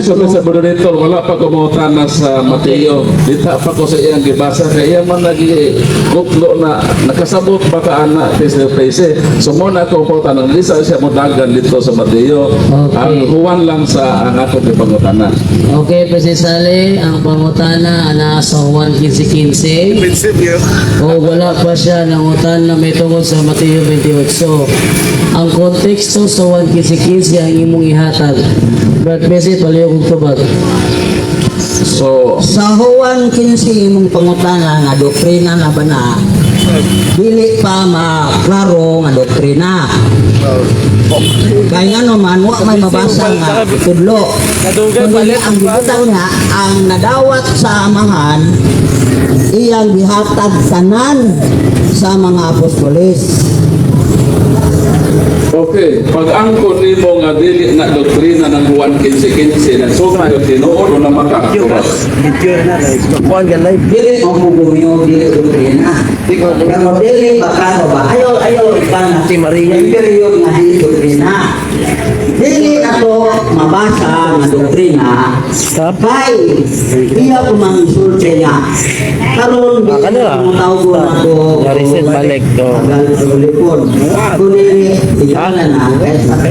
Pasensya na sa moderator, wala pa ko mangutana sa Mateo. Dita pa ko sa iyang gibasa kay iya man lagi gutlo na nakasabot ba ka ana face face. So mo na ako po tanong lisa siya mo dagan dito sa Mateo. Okay. Ang Juan lang sa ang ako gipangutana. Okay, President Sally, ang pangutana ana sa Juan 15:15. O wala pa siya nangutana may tungod sa Mateo 28. Ang konteksto sa Juan 15:15 ang imong ihatag. Brad Messi, palihog og tubag. So Sa Juan 15 imong pangutana nga doktrina na ba na, dili pa maklaro nga doktrina. Kay ngano man wa may mabasa nga tudlo. Kundi ang gibutang niya, ang nadawat sa Amahan, iyang gihatag tanan sa mga apostoles. Okay, pag angkon nimo nga dili na doktrina ng Juan 15:15, nagsulti og tinuod o namakakaturas? Dili mo mo gumiyo, dili doktrina. Pero dili ba klaro ba? Ayo ayo ipan si Maria. Yung period nga dili doktrina. Dili ato mabasa nga doktrina. Kay iya ko mangisulti niya. Karon dili Ano mo tawag na ko. Reset balik to. Tagal Kundi tigala na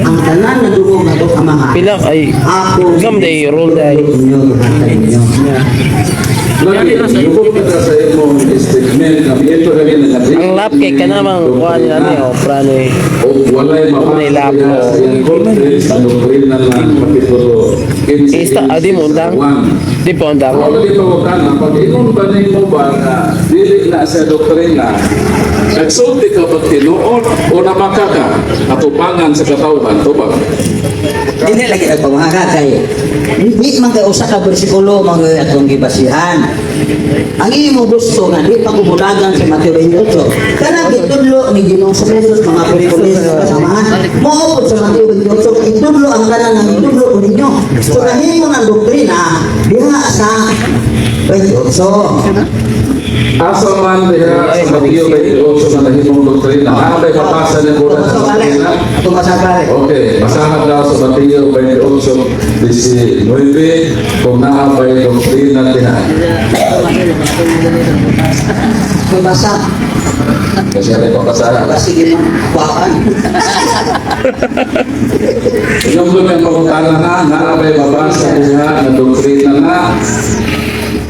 ang tanan na dugo nga to amahan. Pila ay Ako Some day roll day. Inyo, gihatag ninyo. Lagi, yugod kita sa imong statement nga ito lagi na Ang lap kay kanamang kuan nila ni opra ni. O walay May mabasa lap, diha oh. sa iyang context ang doktrina ng Kapitulo 15 Ista adi mo undang. Di pa undang. Ako lagi pangutana, pag ingon ba nimo ba nga dili na sa doktrina, nagsulti ka ba tinuod o namaka ka atubangan sa katawhan, tubag? Dili lagi nagpamahaka kay hindi man kay usa ka bersikulo man gyud atong gibasihan. Ang imo gusto nga di pa kubulagan sa Mateo 28. Kana gitudlo ni Ginoong Jesus mga apostoles sa kasamahan. Mao sa Mateo 28 itudlo ang tanan nga itudlo ko ninyo. So nahimo ng doktrina diha sa 28. Asa man diha sa Mateo 28 na nahimong doktrina? Ah, may mabasa niya ko sa doktrina? Atong basa. Okay, basahan daw sa Mateo 28:19 kung naa ba'y doktrina diha. Atong basa. Kasi may pabasahan. Sige mo kuhaan. Yung doon ang pangutana na, naa ba'y mabasa diha na doktrina na?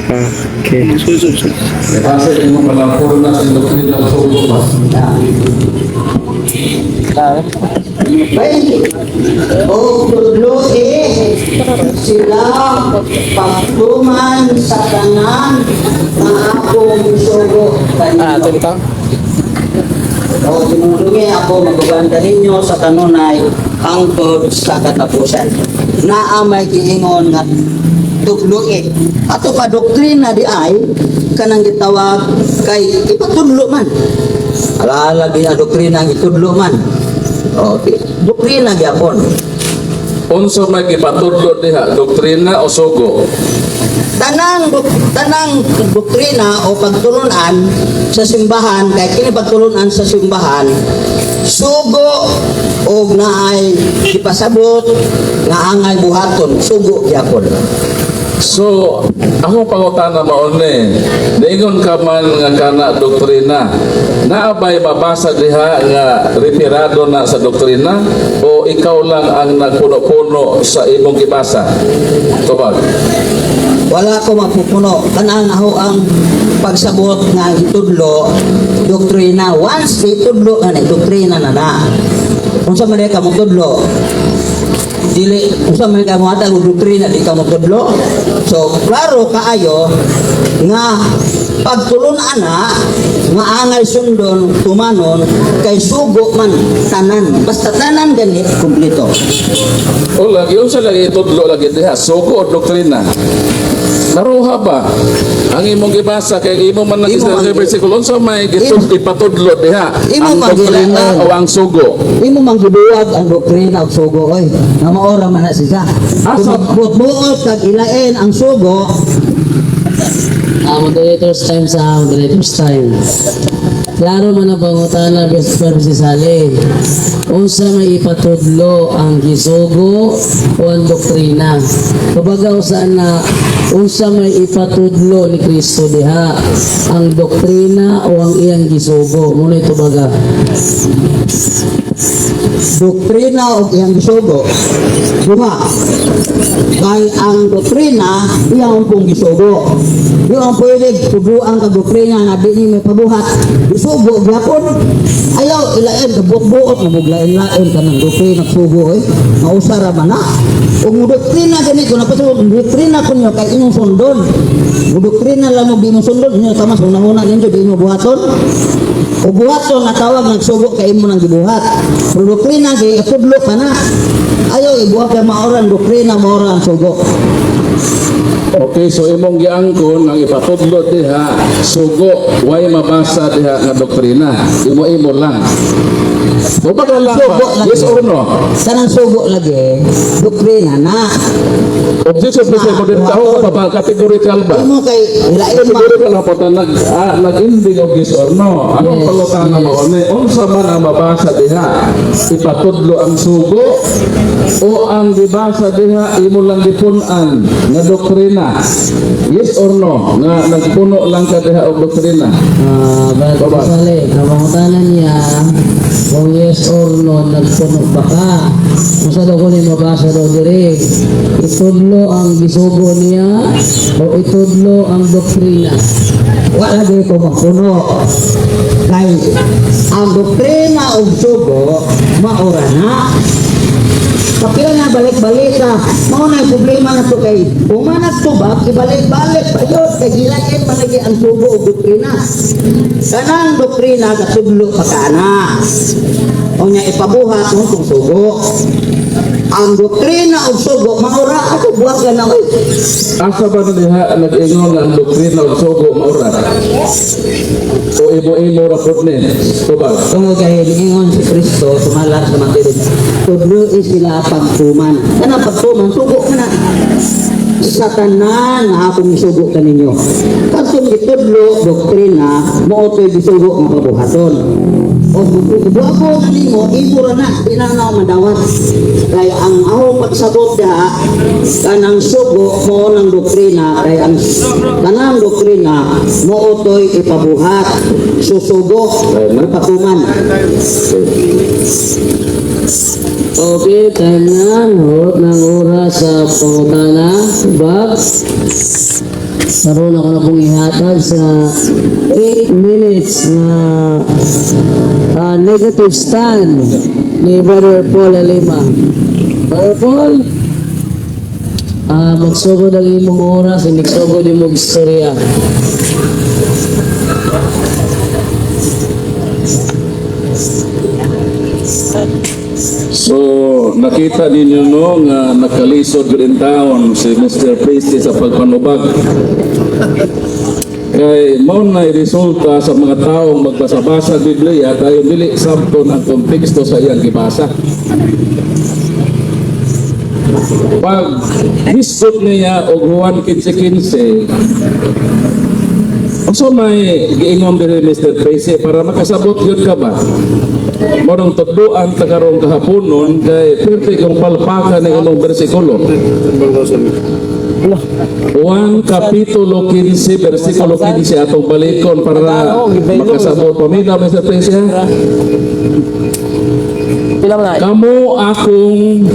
Okay. May basa mo pala na sa doktrina sa sugo ba? Baik. O tudloe sila pagtuman sa tanan nga akong sugo Ah, kaninyo. ito bitaw. O tinudungi ako maguganda ninyo sa kanunay hangtod sa katapusan. Naa may giingon nga tudloe. Ato pa doktrina di ay kanang gitawag kay ipatudlo man. Alaala gyud ang doktrina ang itudlo man. O, doktrina gyapon. Unsa may gipatudlo diha, doktrina o sugo? Tanang doktrina o pagtulunan sa simbahan kay kini pagtulunan sa simbahan sugo og naay ipasabot nga angay buhaton, sugo gyapon. So, ako pangutana mao ni, niingon ka man nga kana doktrina, naa ba'y mabasa diha nga referado na sa doktrina o ikaw lang ang nagpuno-puno sa imong gibasa? Tubag. Wala ko mapupuno. Kanang ako ang pagsabot nga itudlo doktrina, once itudlo nga na doktrina na na unsa man ka motudlo, dili unsa man ka mohatag og doktrina, di ka motudlo. So klaro kaayo nga pagtulon ana nga angay sundon, tumanon, kay sugo man tanan, basta tanan gani kumpleto. O lagi, unsa lagi itudlo lagi diha, sugo o doktrina? Naruha ba? Ang imong gibasa kay imo man nang Imo sa bersikulo, unsa may ipatudlo diha? Imo Ang man doktrina gilaan. o ang sugo? Imo mang gibuwag ang doktrina og sugo oy. Nga maora man na siya. Kung magbuot kag ilain ang sugo, Ah, moderators time sa moderators time. Klaro man ang pangutana, Best Sale. Unsa may ipatudlo, ang gisugo o ang doktrina? Kumbaga, usa na unsa may ipatudlo ni Kristo diha? Ang doktrina o ang iyang gisugo? Muna ito baga. Doktrina o iyang gisugo. Duha. Kay ang doktrina, iyang pong gisugo. Di ang pwede tubuan ka doktrina nga di ni may pabuhat. Gisugo gyapon. Ayaw ilain kabuot-buot nga muglain-lain kanang doktrina sugo eh. Mausa ra man na. Ug mo doktrina gani ko napasugod doktrina kunyo kay inyong sundon. Mo doktrina lang mo di inyong sundon, inyo tamas una-una ninyo di inyo buhaton. O buhaton nga tawag nagsugo kay imo nang gibuhat. Pero doktrina kay itudlo ka na. Ayaw ibuhat kay maoran doktrina, maoran sugo. Okay, so imong giangkon ang ipatudlo diha sugo, way mabasa diha nga doktrina. Imo-imo lang. Kumbaga lang Sugo ba? lagi. Yes or no? Kanang sugo lagi, doktrina na. Objection, Mr. Modern tao pa ba categorical ba? Imo kay ilain ma Categorical na po ta nag nag-ending og yes or no. Anong pangutana mo ni unsa man ang mabasa diha? Ipatudlo ang sugo o ang gibasa diha imo lang gipun-an nga doktrina? Yes or no? Nga nagpuno lang ka diha og doktrina. Brother Baba. Sale, ang pangutana niya, kung yes or no, nagpuno ba ka? Kung sa daw ko ni mabasa daw dire, itudlo ang gisugo niya o itudlo ang doktrina? Wala lagi ko magpuno. Kay ang doktrina og sugo maora na. Kapila na balik-balik ka. Mao na ang problema na to kay umanag tubag, ibalik-balik pa yun. Kay gilain pa lagi ang sugo og doktrina. Kanang doktrina katudlo pa ka na. O nya ipabuhat mo kung sugo. Ang doktrina og sugo maora ako buhat ka na oy. Asa ba na diha nag-ingon nga ang doktrina og sugo maura? O imo-imo ra pud ni? Tubag. Tungod kay niingon si Kristo sumala sa Mateo, tudlo sila pagtuman. Kana pagtuman, sugo ka na. Sa tanan nga akong isugo kaninyo. Kadtong gitudlo doktrina, mao to'y gisugo nga pabuhaton. O buhaton na nimo, imo ra na, di na na madawat. Kay ang akong pagsabot diha, kanang sugo mao nang doktrina, kay ang kanang doktrina mao to'y ipabuhat, susugo, ipatuman. Okay, time na. Hurot ng oras sa pangutana. Bab, karon ako na pong ihatag sa 8 minutes na negative stand ni Brother Paul Alima. Brother Paul, magsugod ang imong oras, inigsugod imong istorya. So, nakita ninyo no nga nakalisod gud in town si Mr. Priestley sa pagpanubag. Kay mao na resulta sa mga taong magbasa-basa Biblia tayo dili sabton ang konteksto sa iyang gibasa. Pag hisgot niya og Juan 15:15, unsa may giingon diri, Mr. Tracy, para makasabot gyud ka ba? Mao nang tudloan ta karong kahaponon kay perfect yung palpakan ng imong bersikulo. Juan Kapitulo 15, versikulo 15 atong balikon para makasabot. Paminaw, Mr. Tracy, ha? Pila man na? Kamo akong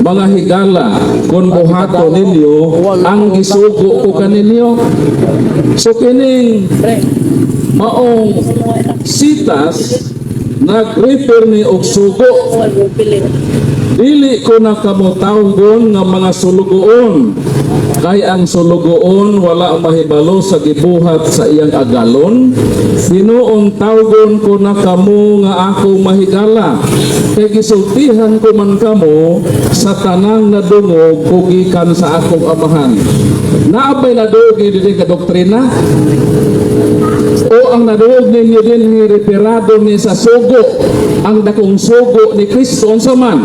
mga higala kung buhaton ninyo ang gisugo ko kaninyo. So kining maong sitas nag-refer ni og sugo. Dili ko na kamo tawgon nga mga sulugoon kay ang sulugoon wala mahibalo sa gibuhat sa iyang agalon. Tinuon tawgon ko na kamo nga akong mahigala kay gisultihan ko man kamo sa tanang nadungog ko gikan sa akong amahan. Naabay na dugi dili ka doktrina? O ang nadungog ninyo din referado ni sa sugo, ang dakong sugo ni Kristo, unsa man?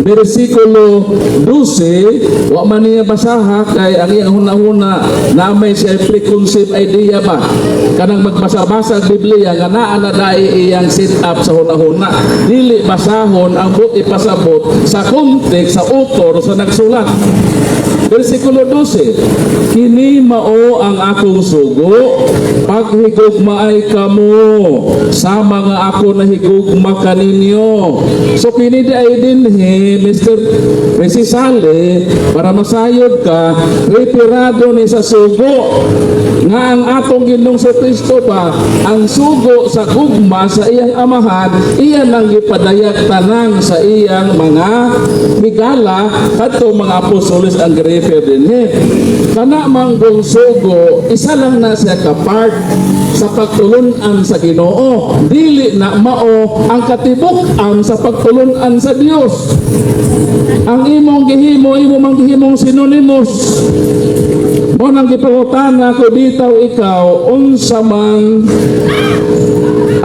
Versikulo 12, wa man niya basaha kay ang iyang hunahuna na may siya preconceived idea ba, kanang magbasa-basa ang Biblia nga naa na dai iyang set up sa hunahuna, dili basahon ang buot ipasabot sa context sa author, sa nagsulat. Versikulo 12, "Kini mao ang akong sugo, paghigugmaay kamo sama nga ako nahigugma kaninyo." So kini di ay dinhi, Mr. Precisale, para masayod ka, referado ni sa sugo nga ang atong Ginoong sa Kristo ba, ang sugo sa gugma sa iyang Amahan, iya nang gipadayag tanan sa iyang mga higala, kadto mga apostoles ang girefer dinhi. Kana manggong sugo, isa lang na siya ka part sa pagtulunan sa Ginoo, dili na mao ang katibuk-an sa pagtulunan sa Dios. Ang imong gihimo, imo mang gihimong synonymous. Mao nang gipangutana ko bitaw ikaw, unsa man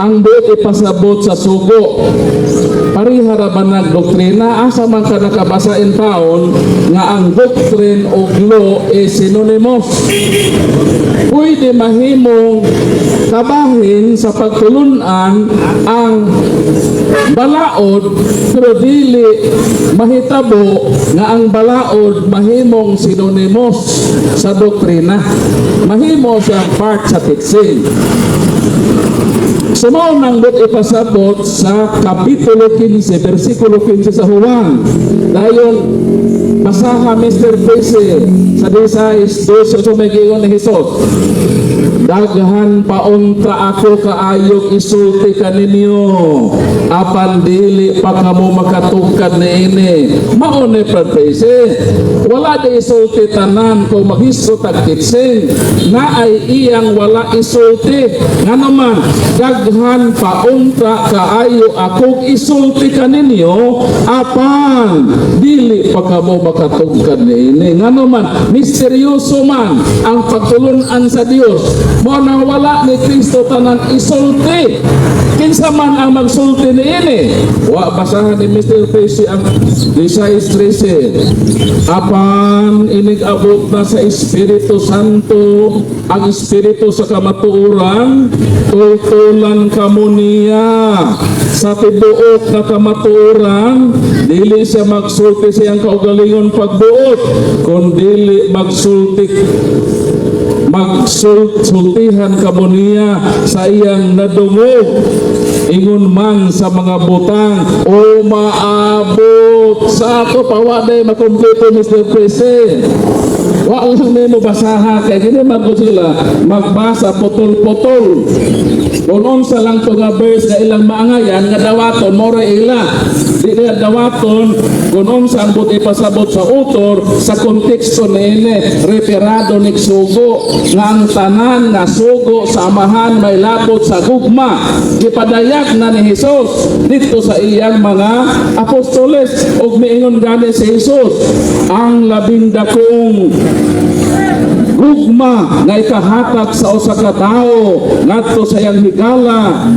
ang buot ipasabot sa sugo? Pareha ra ba nag doktrina? Asa man ka nakabasa in taon nga ang doctrine o law is synonymous? Pwede mahimong kabahin sa pagtulunan ang balaod, pero dili mahitabo nga ang balaod mahimong synonymous sa doktrina. Mahimo siyang part sa teaching. So mao nang buot ipasabot sa Kapitulo 15, versikulo 15 sa Juan. Dayon, basaha, Mr. Presi, sa 16, 12 sa may giingon ni Jesus. "Daghan pa unta ako kaayog isulti kaninyo, apan dili pa kamo makatungkad niini." Mao ni Presi. Wala di isulti tanan kung maghisto tag teaching. Na ay iyang wala isulti. Nga naman, "Daghan pa unta kaayo akong isulti kaninyo, apan dili pa kamo makatungkad niini." Nga naman, misteryoso man ang pagtulunan sa Dios. Mao nang wala ni Kristo tanan isulti. Kinsa man ang magsulti niini? Wa basahan ni Mr. Tracy ang 16:13. "Apan inig-abot na sa Espiritu Santo, ang Espiritu sa kamatuoran, tultulan kamo niya sa tibuok na kamatuoran. Dili siya magsulti sa iyang kaugalingon pagbuot, kun dili magsultihan kamo niya sa iyang nadungog, ingon man sa mga butang o maabot sa ato." Pawa day makumpleto, Mr. President. Wa lang nimo basaha kay kini man ko sila magbasa putol-putol. Kung unsa lang to nga verse nga ilang maangayan nga dawaton, mao ra ila. Di nila dawaton kung unsa ang buot ipasabot sa author sa konteksto niini, referado ni sugo, nga ang tanan nga sugo sa Amahan may labot sa gugma. Gipadayag na ni Jesus dito sa iyang mga apostoles, ug miingon gani si Jesus, ang labing dakong gugma nga ikahatag sa usa ka tawo ngadto sa iyang higala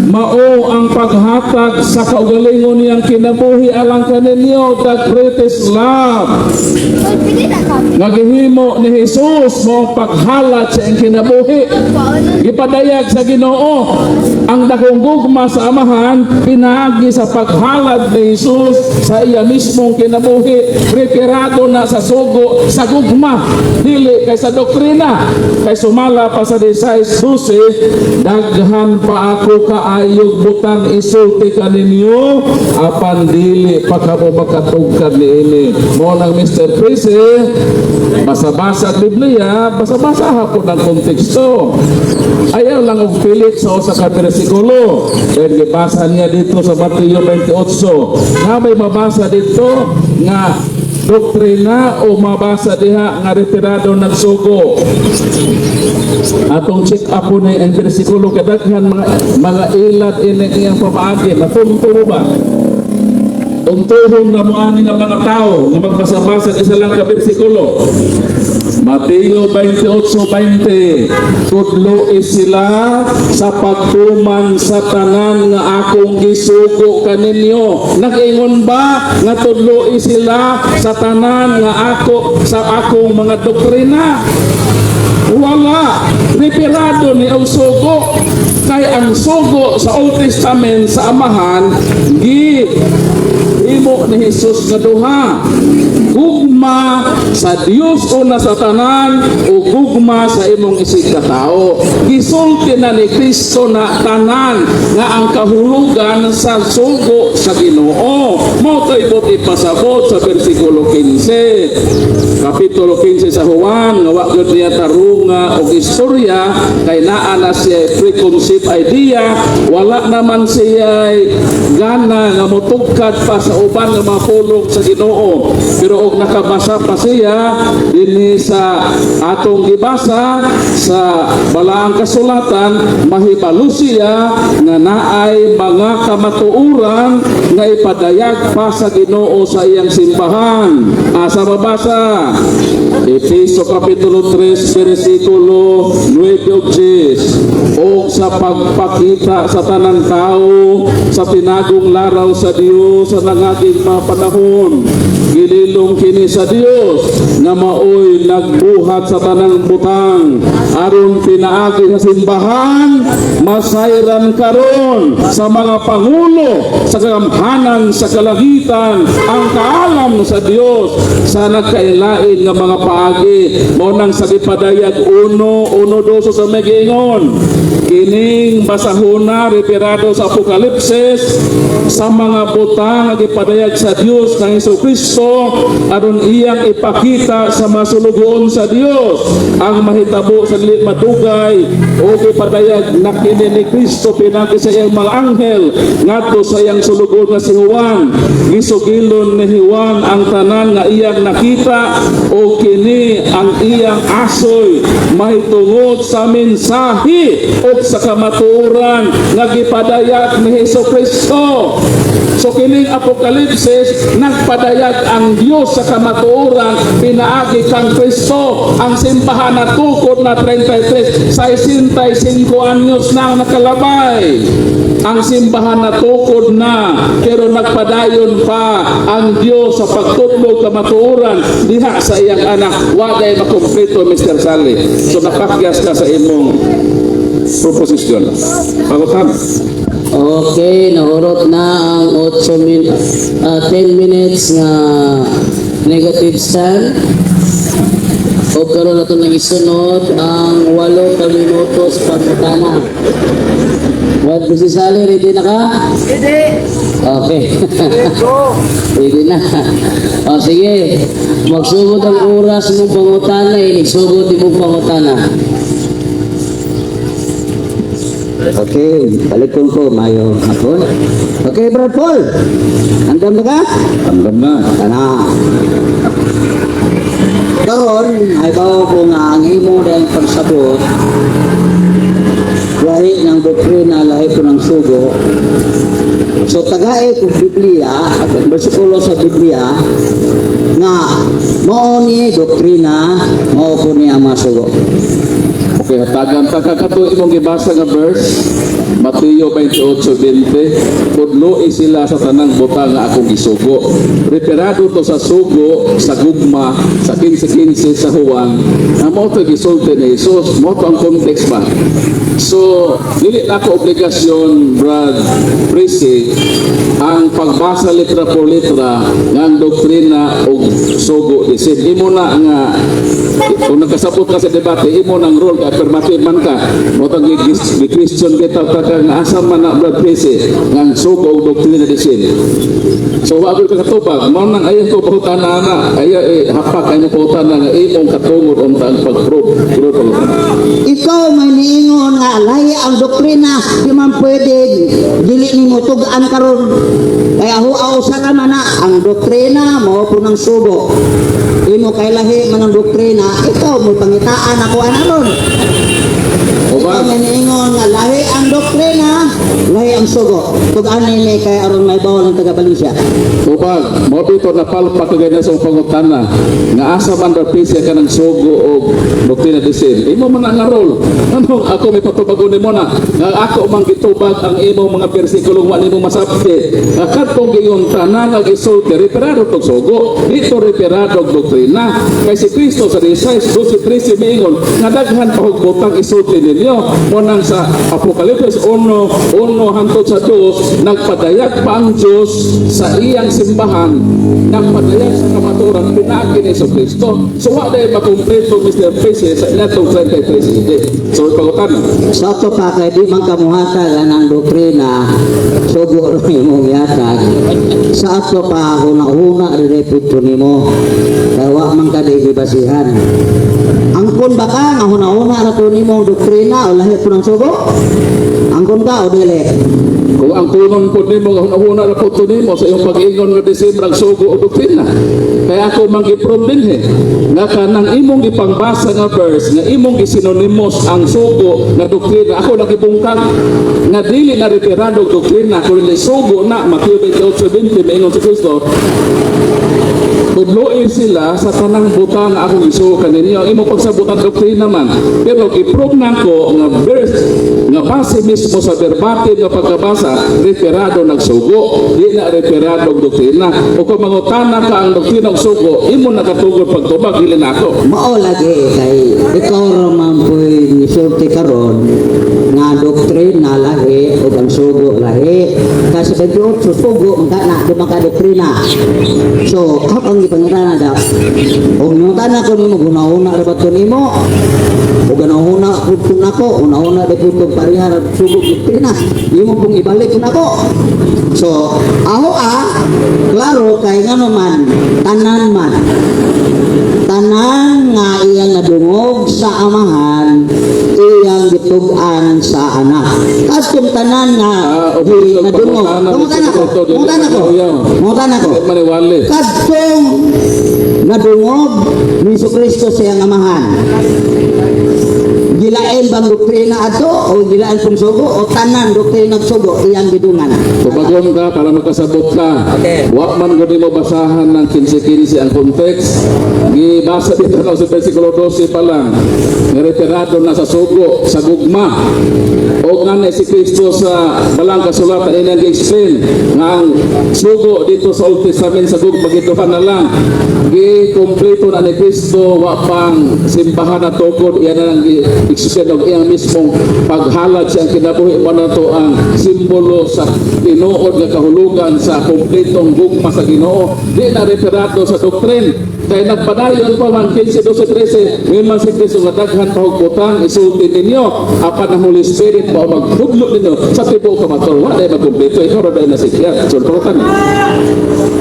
mao ang paghatag sa kaugalingon niyang kinabuhi alang kaninyo. The greatest love nga gihimo ni Jesus mao ang paghalad sa iyang kinabuhi. Gipadayag sa Ginoo ang dakong gugma sa Amahan pinaagi sa paghalad ni Jesus sa iya mismong kinabuhi. Referado na sa sugo sa gugma, dili kay sa doktrina, kay sumala pa sa 16:12, "Daghan pa ako kaayog butang isulti kaninyo, apan dili pa kamo makatugkad niini." Mao nang, Mr. Prese, basa-basa ang Biblia, basa-basa hapon ang konteksto. Ayaw lang og pilit sa usa ka bersikulo. Dahil gibasa niya dito sa Mateo 28. Nga may mabasa dito nga doktrina o mabasa diha nga retirado nagsugo? Atong check up po ni ang bersikulo, kadaghan mga ilad ini iyang pamaagi. Matunto mo ba? Tuntuhon na mo ani nga mga tao nga magbasa-basa isa lang ka bersikulo. Mateo 28:20, "Tudloi sila sa pagtuman sa tanan nga akong gisugo kaninyo." Nag-ingon ba nga tudloi sila sa tanan nga ako sa akong mga doktrina? Wala. Referado ni ang sugo. Kay ang sugo sa Old Testament sa Amahan, gihimo ni Jesus nga duha. Gugma sa Dios una sa tanan o gugma sa imong isig katao. Gisulti na ni Kristo na tanan nga ang kahulugan sa sugo sa Ginoo. Mao to'y buot ipasabot sa versikulo 15. Kapitulo 15 sa Juan, nga wa gyud niya tarunga og istorya kay naa na siya preconceived idea, wala naman siya gana nga motugkad pa sa uban nga mga pulong sa Ginoo. Pero og nakabasa pa siya dinhi sa atong gibasa sa Balaang Kasulatan, mahibalo siya nga naay mga kamatuoran nga ipadayag pa sa Ginoo sa iyang simbahan. Asa mabasa? Efeso Kapitulo 3, versikulo 9 ug 10. "O sa pagpakita sa tanang tao sa tinagong laraw sa Dios sa nangaging mga panahon. Gililong kini sa Dios nga maoy nagbuhat sa tanang butang, aron pinaagi sa simbahan masayran karon sa mga pangulo sa kagamhanan sa kalangitan ang kaalam sa Dios sa nagkailain nga mga paagi." Mao nang sa gipadayag 1:1-2 sa may giingon kining basahona referado sa Apokalipsis sa mga butang nga gipadayag sa Dios kang Hesus Kristo aron iyang ipakita sa mga sulugoon sa Dios ang mahitabo sa dili madugay, o gipadayag na kini ni Kristo pinagi sa iyang mga anghel ngadto sa iyang sulugoon nga si Juan. Gisugilon ni Juan ang tanan nga iyang nakita, o kini ang iyang asoy mahitungod sa mensahe o sa kamatuoran nga gipadayag ni Hesus Kristo. So kining Apokalipsis, nagpadayag ang Dios sa kamatuoran pinaagi kang Kristo. Ang simbahan na tukod na 33 65 anyos na ang nakalabay. Ang simbahan na tukod na, pero nagpadayon pa ang Dios sa pagtudlo kamatuoran diha sa iyang anak. Wa day makumpleto, Mr. Sally. So napakyas ka sa imong proposition. Pangutana. Okay, nahurot na ang 8 10 minutes nga negative stand. O karon na ito nang isunod ang 8 ka minutos pangutana. What, Mrs. Sally, ready na ka? Ready! Okay. Go! Ready na. O sige, magsugod ang oras mong pangutana, inigsugod di mong pangutana. Okay, balikon ko, mayo hapon. Okay, Brad Paul. Andam na ka? Andam na. Kana. Karon, ay bawo ko nga ang imo dahil pagsabot, lahi ng doktrina, lahi ko ng sugo. So tagae kong Biblia, bersikulo sa Biblia, nga mao ni doktrina, mao ko ni ang mga sugo. Okay, hatagan ta ka kato imong gibasa nga verse Mateo 28:20, "Tudloi sila sa tanang butang nga akong gisugo." Referado to sa sugo sa gugma sa 15:15 sa Juan na mao to gisulti ni Jesus, mao to ang context ba. So, dili na ako obligasyon, Brad Prisi, ang pagbasa letra por letra nga ang doktrina og sugo the same. Imo na nga kung nagkasabot ka sa debate, imo nang role ka, affirmative man ka. Mao tang gi-question kita ta ka nga asa man na, Brad Prisi, nga ang sugo og doktrina the same. So wa ka katubag, mao nang ayaw ko pangutana na, ayaw eh, hapak ay mo pangutana nga imong katungod unta ang pag-prove. Prove pangutana. Ikaw may niingon nga lahi ang doktrina, di man pwede dili nimo tug-an karon. Kaya huaw sa ka man na ang doktrina mao po ng sugo. Imo kay lahi man ang doktrina, ikaw mo pangitaan ako ron. Ikaw may niingon nga lahi ang doktrina, lahi ang sugo. Tug-an ni kay aron may bawal ang taga Valencia. Tubag, mao dito napalpak ka ganyan sa pangutana nga asa man daw siya kanang sugo o doktrina disin. Imo man ang role. Ano ako may patubagon nimo na nga ako man gitubag ang imong mga bersikulo wa nimo masabti. Nga kadtong giingon tanan nga gisulti referado tog sugo, dito referado og doktrina. Kay si Kristo sa 16, 12, 13 miingon nga daghan pa og butang isulti ninyo. Mo nang sa Apokalipsis 1, 1 hangtod sa 2, nagpadayag pa ang Diyos sa iyang simbahan, nagpadayag sa kamaturan pinaagi ni Kristo. So wa day makumpleto, Mr. PC, sa inatong 33 CD. So pangutana. Sa ato pa kay di man kamuhatag ang doktrina, sugo ra imong yatag. Sa ato pa huna-huna rirepit ko nimo. Kay wa man ka di gibasihan. Angkon ba ka nga huna-huna ra to nimo ang doktrina o lahi po ng sugo? Angkon ka o dili? Kung ang kunon po nimo nga hunahuna ra po to nimo sa iyong pag-ingon nga Disyembre ang sugo o doktrina. Kaya ako mang gi-prove din he nga kanang imong gipangbasa nga verse nga imong gisinonymous ang sugo nga doktrina, ako nagibungkag nga dili na referado og doktrina kundi sugo na. Mateo 28:20, maingon si Kristo, "Tudloin sila sa tanang butang nga akong isugo kaninyo." Ang imong pagsabutan doktrina man. Pero gi-prove na ko nga verse nga base mismo sa verbatim nga pagkabasa, referado nagsugo, di na referado og doktrina. O kung mangutana ka ang doktrina og sugo, imo nakatugod pagtubag, dili na ako. Mao lagi kay ikaw ra man po'y misulti karon nga doktrina lahi ug ang sugo lahi. Kasi 28 sugo man ka na, di man ka doktrina. So, ako ang gipangutana daw. Ug nangutana ko nimo, hunahuna ra ba to nimo? Ug hunahuna pud ko nako, hunahuna di pud kong pareha ra sugo doktrina. Imo pong ibalik ko nako. So, ako klaro kay ngano man, tanan man tanan nga iyang nadungog sa Amahan, iyang gitug-an sa Anak. Kadtong tanan nga Ah, okay, dili so nadungog. pangutana, Mangutana ko, Mr. mangutana ko, mangutana ko. Dili maniwali. Kadtong nadungog ni Kristo sa iyang Amahan, gilain bang doktrina ato o gilain pong sugo o tanan doktrina ug sugo iyang gidungan? Tubagon ka para makasabot ka. Okay. Wa man gud mo basahan ng 15-15 ang context. Gibasa dito na sa versikulo 12 pa lang. Nireferado na sa sugo, sa gugma. O nga na si Kristo sa balang kasulatan inang gi-explain nga ang sugo dito sa Old Testament sa gugma gituhan na lang. Gi-kompleto na ni Kristo wa pang simbahan na tukod, iyan na lang gi-explain og iyang mismong paghalad siyang kinabuhi mo na to ang simbolo sa tinuod nga kahulugan sa kompletong gugma sa Ginoo. Di na referado sa doktrin kay nagpadayon pa man 15, 12, 13, may man si Kristo nga daghan pa og butang isulti ninyo apan ang Holy Spirit mao magtudlo ninyo sa tibuok kamatuoran. Wa day magkumpleto, ikaw ra day nasikyat. So pangutana.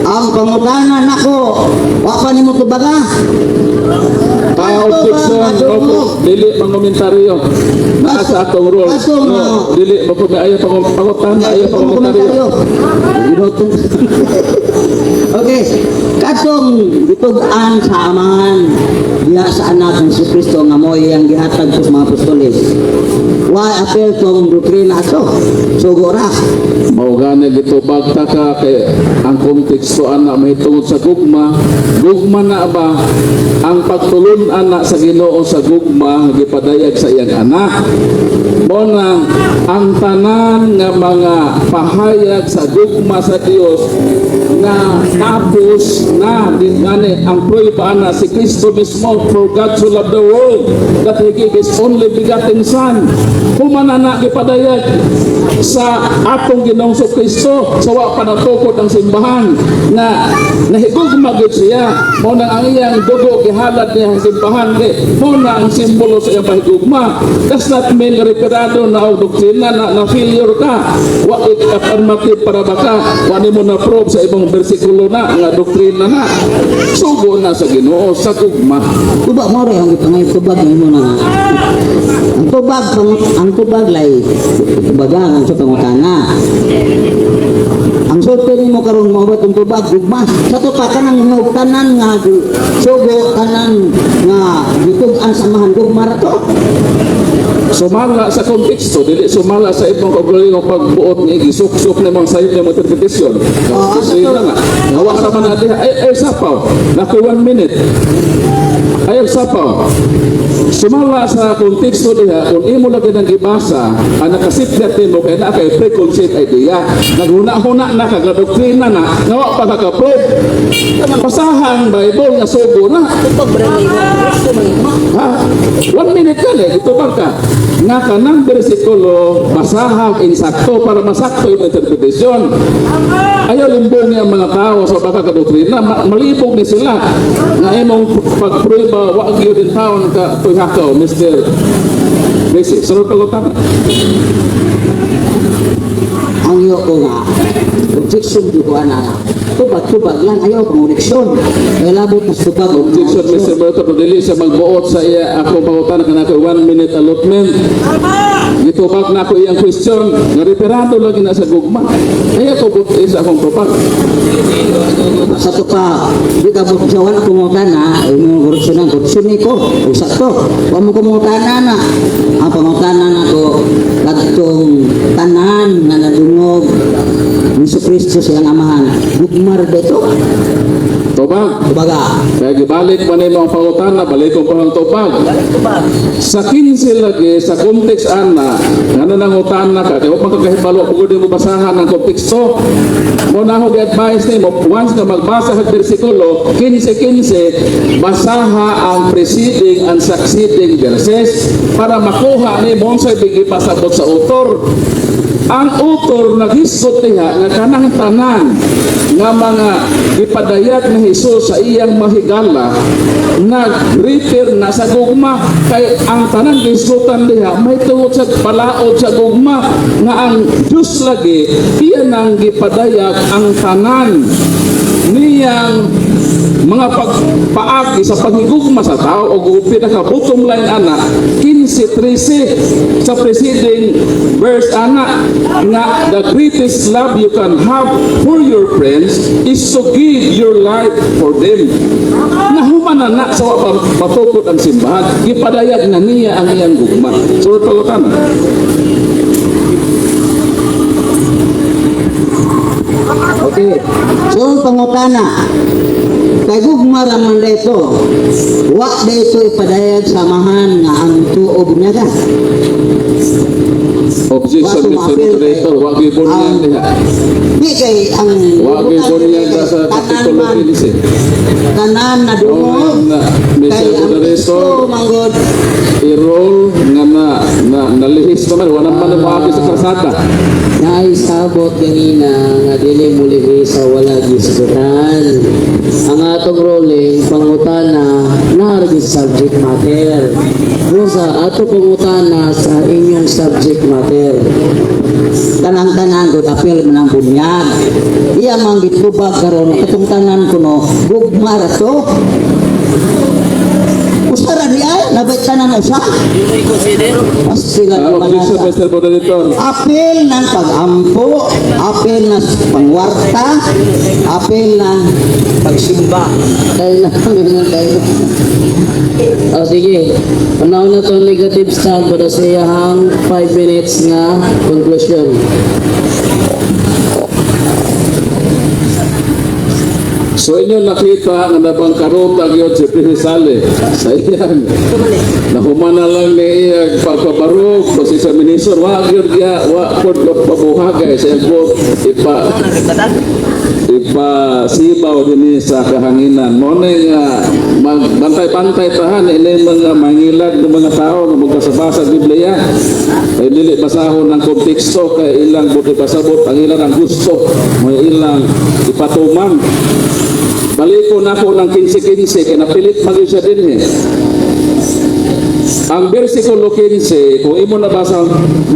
Ang pangutana nako, wa pa nimo tubaga. Ah, objection, opo, dili mangomentaryo. Naa sa atong rule. Ato No, dili mo ko ayaw pangutana, ayaw pangomentaryo. Okay. Katong gitug-an sa Amahan diha sa Anak ng si Kristo nga mo iyang gihatag sa mga apostoles. Why appeal tong doktrina ato? Sugo ra. Mao gani gitubag ta ka kay ang konteksto ana mahitungod sa gugma. Gugma na ba ang pagtulun-an na sa Ginoo sa gugma gipadayag sa iyang Anak. Mo na ang tanan nga mga pahayag sa gugma sa Dios na tapos na din gani ang prueba na si Kristo mismo, "For God so loved the world that He gave His only begotten Son." Human na gipadayag sa atong Ginoong Kristo sa wa pa natukod ang simbahan na nahigugma gyud siya. Mo na ang iyang dugo gihalad niya sa simbahan kay mo na ang simbolo sa iyang pahigugma. Does not mean referado na og doktrina na, na failure ka. Wa affirmative para baka wa nimo na prove sa ibang bersikulo na nga doktrina na, sugo na sa Ginoo sa gugma. Uba mo rin. Ang ipangay tubag mo na nga. Ang tubag lay tubaga ang sa pangutana. Ang sulti nimo karon mo ba itong tubag gugma. Sa to pa kanang hinog tanan nga sugo, tanan nga gitug-an sa amahan, gugma ra to. Sumala sa konteksto, dili sumala sa imong kaugalingong pagbuot nga gisuksok nimong sayop nimong interpretasyon. Oo, Kasi sa to. na nga. Hawa ra man na diha. Ay, ay sapaw. Nakoy 1 minute. Ay sapaw. Sumala sa konteksto diha, kung imo lagi nang gibasa, ang nakasipyat nimo kay naa kay preconceived idea. Naghuna-huna na ka, nga doktrina na, nga wa pa ka ka-prove. Basahan Bible nga sugo na. Tubag ra may gusto may gugma. Ha? 1 minute ka lang, ito ba ka? Nga kanang bersikulo, basahang insakto para masakto yung interpretation. Ayaw limbong niya ang mga tao sa baka kadoktrina, malibog ni sila. Nga imong pagprueba, wa gyud in town ka tuhakaw, Mr. Basic. Sunod pag Ang iyo ko nga objection di ko ana. Tubag-tubag lang, ayaw kong koneksyon. Kay labot mas tubag. Objection, Mr. Berto, pero dili siya magbuot sa iya ako pangutan kana ko 1 minute allotment. Gitubag na ako iyang question, nga referado lagi na sa gugma. Ay ako buot sa akong tubag. Sa to pa, di ka mo sa wala pangutana, imo korupsyon ang korupsyon ni ko. Ug sakto, wa mo kumutana na. Ang pangutana nako kadtong tanan nga nadungog ni Kristo sa iyang amahan. Gugma ra dito. Tubag. Kumbaga, Kaya gibalik pa nimo ang pangutana, balik ko pa ang tubag. Sa 15 lagi, sa context ana, nga nangutana ka, kaya wa pa ka kahibalo, pugod mo basahan ang konteksto. Mo na ako gi-advise nimo, once nga magbasa sa bersikulo, 15-15, basaha ang preceding and succeeding verses para makuha nimo unsay gipasabot sa author. Ang author naghisgot diha nga kanang tanan nga mga gipadayag ni Jesus sa iyang mahigala nag-refer na sa gugma, kay ang tanan gihisgutan diha may tungod sa palaod sa gugma, nga ang Diyos lagi iya nang gipadayag ang tanan niyang mga pagpaagi sa paghigugma sa tao. O pinaka bottom line ana, 15:13 sa preceding verse ana, nga the greatest love you can have for your friends is to give your life for them. Nahuman na na sa wa pa matukod ang simbahan, gipadayag na niya ang iyang gugma. Sunod pangutana. Okay. So, pangutana. Kay gugma ra man dito. Wa dito ipadayag sa amahan nga ang tuob niya ka. Objection, Wa Mr. sumapil. Moderator, wa gibon niya diha. Di kay ang Wa gibon niya sa tanan Kapitulo man, 15. tanan na dungog. Na, Mr. Kay ang Moderator, Kristo manggod i-roll nga na, na nalihis naman, wala man na sa kalsada. Naisabot ganina nga dili mulihi sa wala gisusutan. Ang atong ruling pangutana naa ra gyud sa subject matter. Busa ato pangutana sa inyong subject matter. Tanang-tanan ko apil man ang bunyag. Iya man gitubag karon katong tanan kuno gugma ra to. Usa ra di ay nabay tanan usa. Sila Objection, manasa. Mr. Moderator. Apil ng pag-ampo, apil ng pangwarta, apil ng pagsimba. Tayo na ganyan tayo. O sige, panahon na itong negative stand para sa iyahang 5 minutes nga conclusion. So inyo nakita nga nabangkarota gyud si Pinisale sa iyang nahuman na lang ni iyang pagpabarog kasi sa minister wa gyud giya wa pod pabuhagay sa iyang buot ipasibaw dinhi sa kahanginan. Mo na nga magbantay-bantay tahan ini mga mangilag ng mga tao nga magbasa-basa Biblia kay dili basahon ang konteksto, kay ilang buti pasabot ang ilang ang gusto, may ilang ipatuman. Baliko na ako ng 15-15 kay napilit magyud siya dinhi. Ang versikulo 15, kung imo nabasa,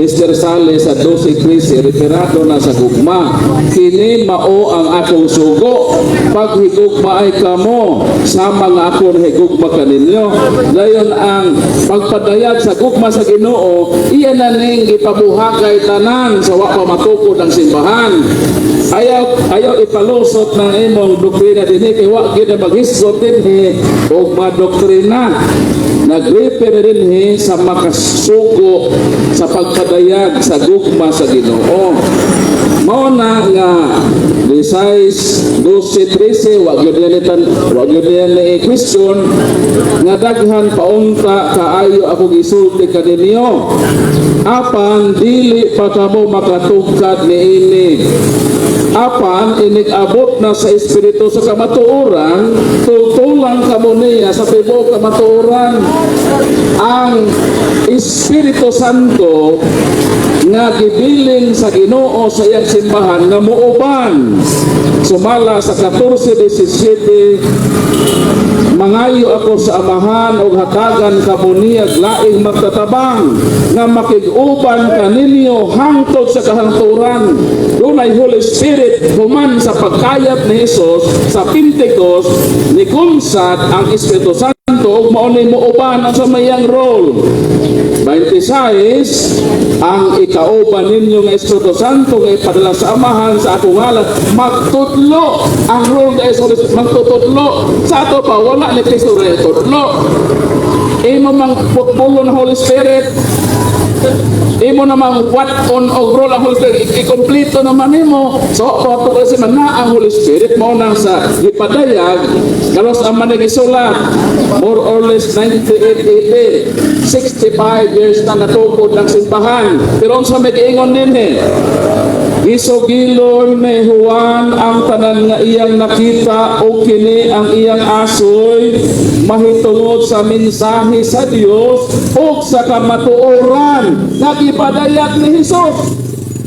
Mr. Sale, sa 12:13, referado na sa gugma. "Kini mao ang akong sugo, paghigugma ay kamo sama nga ako nahigugma kaninyo." Dayon ang pagpadayag sa gugma sa Ginoo, iya na ning gipabuhakay tanan sa wa pa matukod ang simbahan. Ayaw ayaw ipalusot ng imong doktrina dinhi kay wa gyud na maghisgot dinhi og madoktrina. Nag-refer dinhi sa makasugo sa pagpadayag sa gugma sa Ginoo. Mao na nga 16, 12, 13, wa gyud niya tan wa gyud niya ni question nga daghan paunta kaayo ako gisulti kaninyo, apan dili pa kamo makatugkad niini. Apan inig abot na sa Espiritu sa kamatuoran, tultulan kamo niya sa tibuok kamatuoran. Ang Espiritu Santo nga gibilin sa Ginoo sa iyang simbahan nga muuban sumala sa 14:17, "Mangayo ako sa Amahan og hatagan kamo niya laing magtatabang nga makig-uban kaninyo hangtod sa kahangturan." Dunay Holy Spirit human sa pagkayat ni Jesus sa Pentecost. Nikunsad ang Espiritu Santo ug mao ni muuban ang sa mayang role. 26, "Ang ikauban ninyo nga Espiritu Santo nga ipadala sa Amahan sa akong ngalan, magtudlo." Ang role ng Holy Spirit, magtutudlo. Sa ato pa, wala ni Kristo rin tudlo. Imo mang putpulo ng Holy Spirit, imo namang what on og role ang Holy Spirit, ikompleto naman nimo. So pato kasi man na ang Holy Spirit mo nang sa gipadayag karos ang manigisulat more or less 98 AD, 65 years na natukod ng simbahan. Pero unsa may giingon dinhi? "Gisugilon ni Juan ang tanan nga iyang nakita o kini ang iyang asoy mahitungod sa mensahe sa Dios o sa kamatuoran nga gipadayag ni Jesus."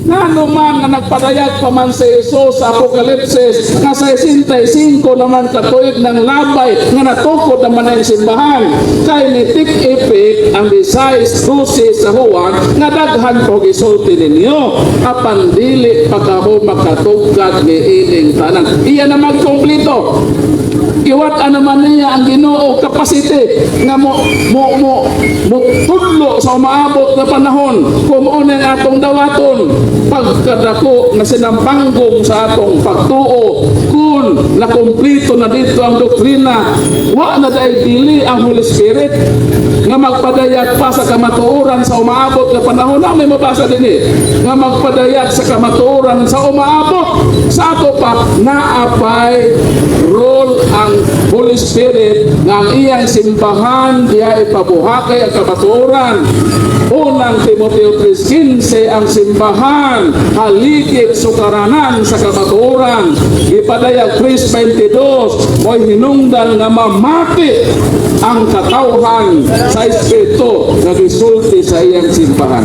Ngano man nga nagpadayag pa man si Jesus sa Apokalipsis nga 65 naman katuig ng labay nga natukod naman ang simbahan, kay ni take effect ang 16:12 sa Juan nga "Daghan ko gisulti ninyo, apan dili pa kamo makatugkad ni ining tanan." Iya na magkompleto. Iwat naman niya ang Ginoo capacity nga mo tudlo sa umaabot na panahon kung mao na ang atong dawaton pagkadako nga sinampanggong sa atong pagtuo. Kung nakumplito na dito ang doktrina, wa na dahil dili ang Holy Spirit nga magpadayag pa sa kamatuoran sa umaabot na panahon na may mabasa din eh nga magpadayag sa kamatuoran sa umaabot. Sa ato pa, naapay role ang Holy Spirit nga ang iyang simbahan diha ipabuhakay ang kamatuoran. Unang Timoteo 3:15, ang simbahan haligid sukaranan sa kamatuoran. Ipadayag 3:22, mo'y hinungdan nga mamati ang katawhan sa Espiritu nga gisulti sa iyang simbahan.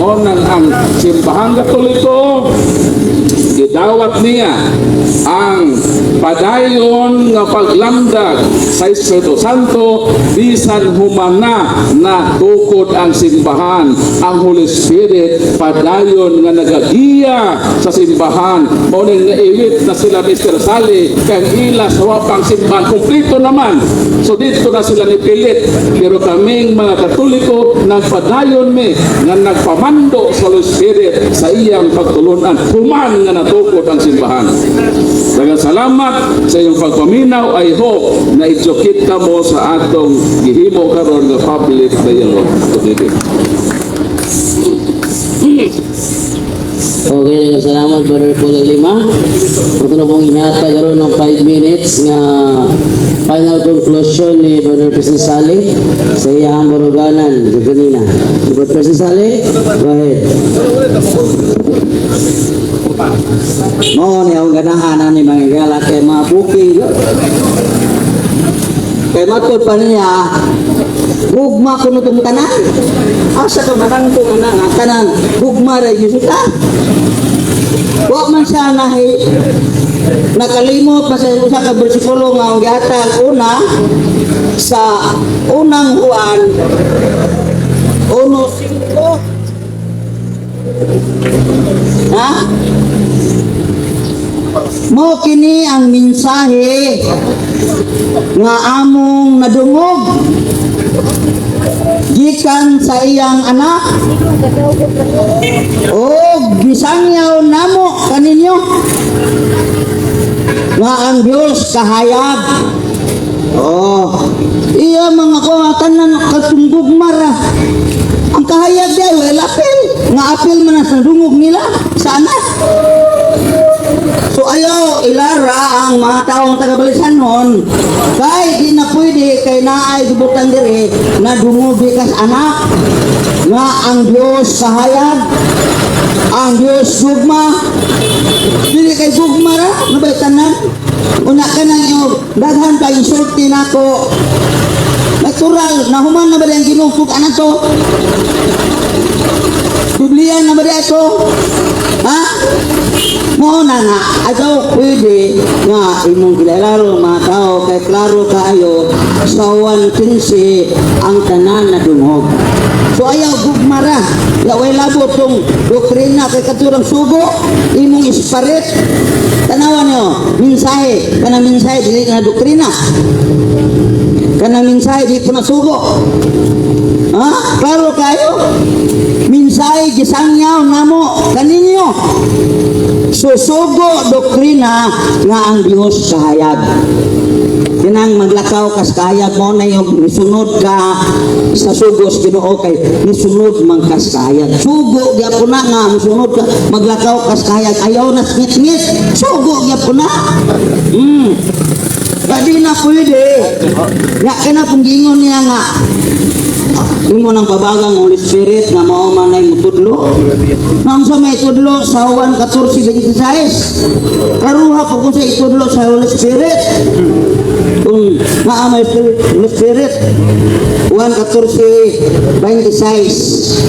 Mao nang ang Simbahang Katoliko, gidawat niya ang padayon nga paglamdag sa Espiritu Santo bisan humana na tukod ang simbahan. Ang Holy Spirit padayon nga nagagiya sa simbahan. Mao ning naiwit na sila, Mr. Sally, kay ang ila sa wapang simbahan kumpleto naman, so dito na sila nipilit. Pero kaming mga Katoliko, nagpadayon mi nga nagpamando sa Holy Spirit sa iyang pagtulunan human nga natukod ang simbahan. Daghang salamat sa iyong pagpaminaw. I hope na educate ka mo sa atong gihimo karon nga public dialogue. Okay. Okay, salamat, Brother Paul Lima. Ito na pong ihatag karon ng 5 minutes nga final conclusion ni Brother President Sally sa iyang baruganan ganina. Brother President Sally, go ahead. Mao ni ang ganahan ani mga higala kay mga booking. Kay matod pa niya, gugma kuno tong tanan. Asa ka manangko nga nga tanan gugma ra gyud ta? Wa man siya nahi nakalimot pa sa usa ka bersikulo nga ang gihatag una sa unang Juan. 1:5. Ha? Mao kini ang mensahe nga among nadungog gikan sa iyang anak o gisangyaw namo kaninyo nga ang Dios kahayag. Oh, iya mga ko tanan katunggog mara. Ang kahayag di ay wala apil. Nga apil man na sa dungog nila sa anak. So ayaw ilara ang mga taong taga-Balisanon kay di na pwede kay naay gibutan diri na dungog kas anak nga ang Dios kahayag, ang Dios gugma. Dili kay gugma ra nabay tanan una ka nang yung daghan pa insulti nako. Natural nahuman na ba ang Ginoo kug anak to? Biblia na ba ito, ha? Mao na nga ayaw pwede nga imong gilalaro mga tao kay klaro kaayo sa 1:15 ang tanan na dungog. So ayaw gugmara ya, way labo tong doktrina kay katurang sugo imong isparit. Tanawan niyo mensahe, kana mensahe dili na doktrina, kana mensahe di po na sugo, ha? Klaro kayo, mensahe gisangyaw namo kaninyo. Susugo doktrina nga ang Dios kahayag. Kinang maglakaw kas kahayag mo na yung misunod ka sa sugos Ginoo kay misunod man kas kahayag. Sugo gyapon na nga misunod ka, maglakaw kas kahayag, ayaw na ngit-ngit. Sugo gyapon na. Di na pwede. Ya kana kung giingon niya nga imo nang pabagang Holy Spirit nga mao man ay mutudlo. Nang sa may tudlo sa Juan 14:26. Karuha po kung sa itudlo sa Holy Spirit. Kung naa may Holy Spirit. Juan 14:26.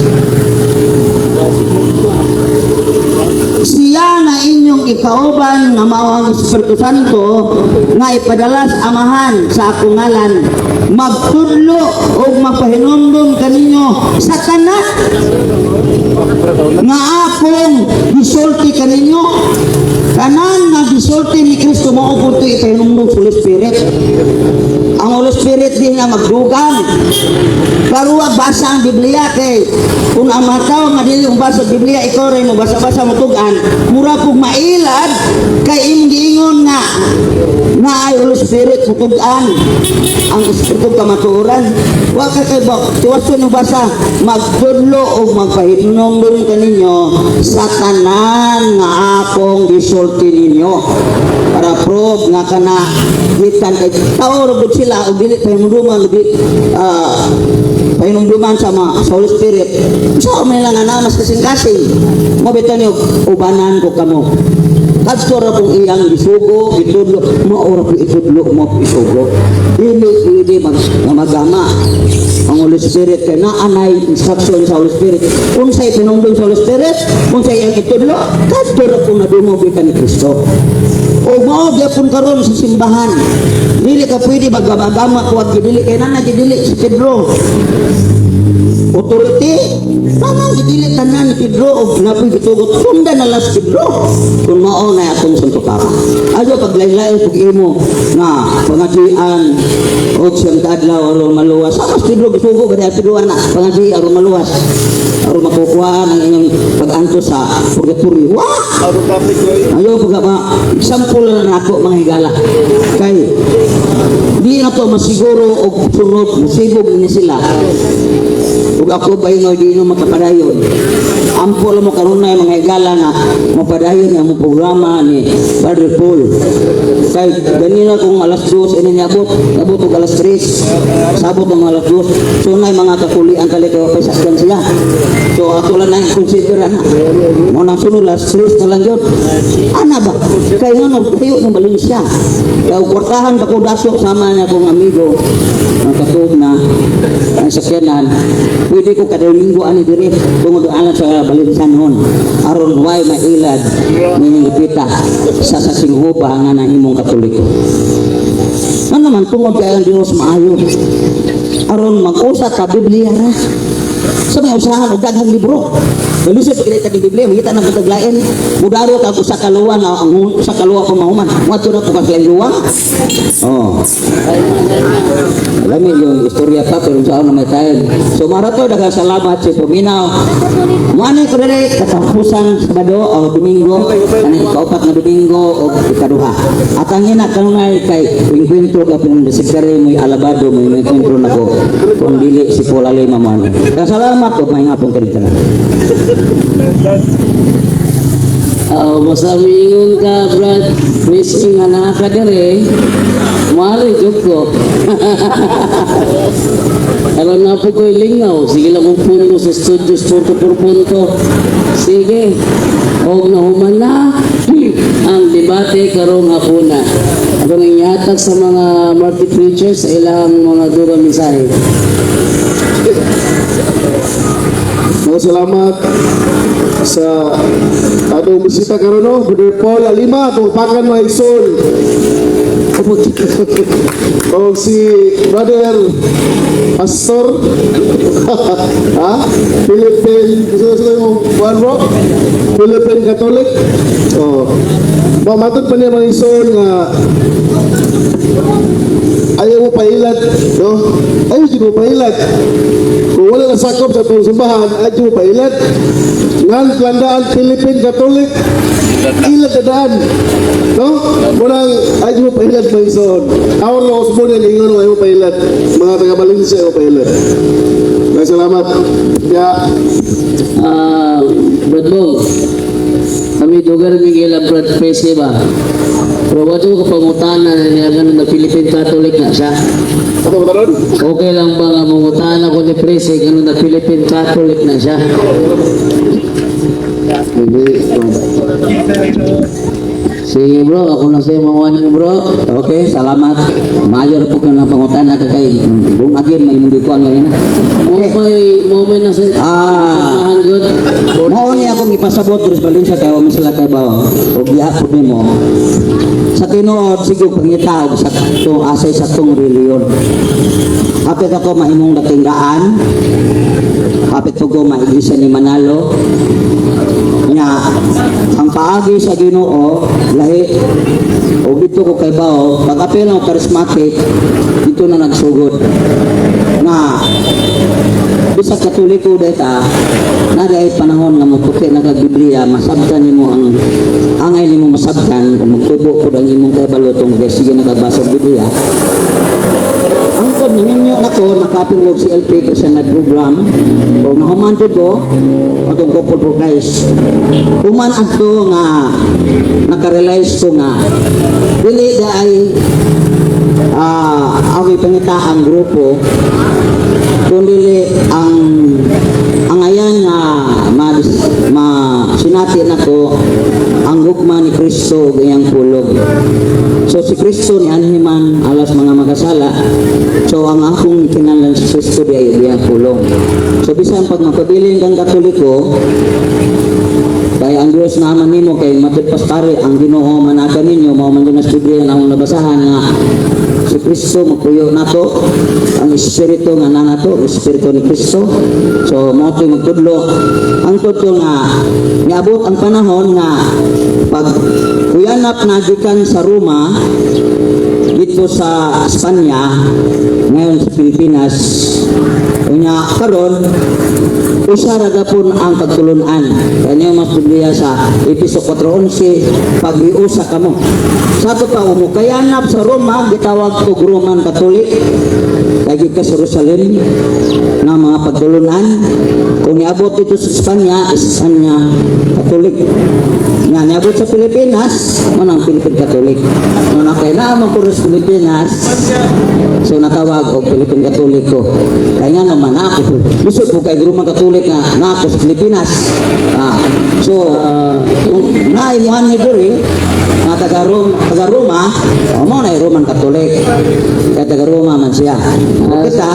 Siya na inyong ikauban nga mao ang Espiritu Santo nga ipadala sa Amahan sa akong ngalan, magtudlo ug magpahinumdum kaninyo sa tanan nga akong gisulti kaninyo. Tanan nga gisulti ni Kristo mao pud ipahinumdum sa Holy Spirit. Ang Holy Spirit din nga magdugang. Pero wag basa ang Biblia kay kung ang mga tao nga dili mo basa Biblia, ikaw rin mo basa-basa mo tugan, mura pug mailad kay imong giingon nga na ay Holy Spirit mutugan ang Espiritu kamatuoran. Wa ka kay ba tuwason mo basa, magtudlo o magpahinumdum kaninyo sa tanan nga akong gisulti ninyo, para prove nga kana gikan kay tao ra gud sila og dili pahinumduman, og dili pahinumduman sa mga sa Holy Spirit. So may lang nga mas kasing-kasing mo bitaw niyo ubanan ko kamo. Kadto ra kung iyang gisugo, gitudlo, mao ra kung itudlo mo isugo. Dili pwede mag nga magama ang Holy Spirit kay naanay instruction sa Holy Spirit. Unsay pinumdum sa Holy Spirit, unsay iyang itudlo, kadto ra kung nadungog ka ni Kristo. O mao gyapon karon sa simbahan. Dili ka pwede magagama kuwag gidili kay nana gidili si Pedro. Authority tanan gidili tanan ni Pedro og napoy gitugot, sundan na lang si Pedro kung mao na atong Santo Papa. Ayo paglaylain pug imo nga pangajian og siyang kaadlaw aron maluwas. Sama si Pedro, gisugo ba niya Pedro ana pangaji aron maluwas, aron makukuhaan ang inyong pag-antos sa purgatory? Wah! Ayo pag ma example na nako, mga higala, kay di na to masiguro og sunod musibog ni sila ug ako ba ingoy di no makapadayon. Ampo lang mo karunay, mga higala, nga mapadayon nga mo programa ni Padre Paul kay ganina kung alas 2 ini niabot, niabot og alas 3, sabot ang alas 2. So nay mga kakulian kali kay pa sakyan sila, so ato lang nang consider ana mo nang sunod alas 3 na lang yun ana ba kay ngano tayo ng Valencia kay kwartahan pa ko daso sama niya kong amigo ang katuog na ang sakyanan. Pwede ko kada linggo ani diri tungod alang sa Balinsanhon aron way mailad ning lupita sa singhuba nga nang imong Katoliko. Ano naman tungod kay ang Dios maayo aron mag-usa ka Biblia ra. Sa may usahan og daghang libro. Nalusot kini ta Biblia, mangita na kag lain. Mudaro kag usa ka luwa na ang usa ka luwa pa mahuman. Moadto na ko kag lain luwa. Oh. Alam yung istorya pa pero sa na may time. So marato, daghang salamat sa paminaw. Mo ko diri katapusan Sabado o Domingo, kaning ikaupat nga Domingo o ikaduha. At ang ina kanunay kay enkwentro ka pinang sikare mo'y alabado mo'y enkwentro nako kung dili si Paul Alima mo ano. Daghang salamat ug maayong hapon kaninyong tanan. Basta miingon ka, Brad, risky nga naa ka dire, mari jud ko. Aron na po ko'y lingaw, sige lang kong punto sa studios, punto por punto. Sige, og nahuman na ang debate karong hapuna. Ako nang ihatag sa mga market preachers sa ilang mga dura mensahe. Mga salamat sa atong bisita karon, no, Brother Paul Alima, atong pakan mga igsoon. O si Brother Pastor ha? Philippine, gusto gusto yung buwan, bro? Philippine Catholic. Oh. Ba matod pa niya, mga igsoon, nga ayaw mo pailad, no? Ayaw mo pailad. Kung wala na sakop sa atong simbahan, ayaw mo pailad. Ngan plandaan Philippine Catholic, ilad na daan. No? Munang ayaw mo pailad, mga igsoon. Awon nga usbon yan, ingon mo, ayaw mo pailad. Mga taga Valencia, ayaw mo pailad. Maraming salamat. Ya, Brad Bong, kami dugar Miguel ang Brad Presi ba? Pero wato ko pangutana na niya ganun na Philippine Catholic na siya. Ato ba taron? Okay lang ba nga mangutana ko ni Presi ganun na Philippine Catholic na siya? Hindi. Sige bro, ako na sa'yo mga bro. Okay, salamat. Mayor po ka ng pangutana ka kay bungagin may mundi ko ang ngayon. Mo may nasa Ah. good. Mao ni akong ipasabot diri sa Valencia kay wa man sila kay bawo. Og gihapon nimo. Sa tinuod sige pangita og sa tong asay sa tong reliyon. Hapit ako mahimong datinggaan. Hapit ko maigisa ni Manalo. Nya ang paagi sa Ginoo lahi og dito ko kay bawo pag apil ang charismatic dito na nagsugod nga bisag Katoliko data na dahil panahon nga motuki na kag Biblia, masabtan nimo ang angay nimo masabtan kung magtubo pud ang imong kahibalo tungod kay sige nakabasa og Biblia. Ang kod ninyo nako nakapil og CLP Christian Life Program o nahuman jud ko atong Couple for Christ. Human adto nga nakarealize ko nga dili da ay ako ipangita ang grupo kundi ang ayan nga ma sinati nako ang gugma ni Kristo ug iyang pulong. So si Kristo ni anhiman alas mga makasala. So ang akong kinahanglan si Kristo di ay iyang pulong. So bisan pag mapabilin kang Katoliko kay ang Dios naman nimo kay matud pastare ang Ginoo managa ninyo, mao man na sa Biblia na akong nabasahan nga si Kristo magpuyo nato, ang espiritu nga nanato, espiritu ni Kristo. So mao to'y magtudlo ang tudlo nga niabot ang panahon nga pag kuyanap na gikan sa Roma dito sa Espanya, ngayon sa Pilipinas. Unya karon usa ra gapon ang pagtulunan kanya mas Biblia sa Episo 4:11, pag-iusa kamo. Sa ato pa umukayanap sa Roma, gitawag og Roman Catholic kay gikan sa Jerusalem na mga pagtulunan. Kung niabot dito sa Espanya, Espanya Catholic nga niabot sa Pilipinas mo nang Philippine Catholic no na kay naa man ko sa Pilipinas, so natawag og Philippine Catholic ko kay nga naman ako lisod ko kay Roman Catholic nga na ako sa Pilipinas. So kung naimuhan ni diri nga taga Roma, o mo na Roman Catholic kay taga Roma man siya. O kita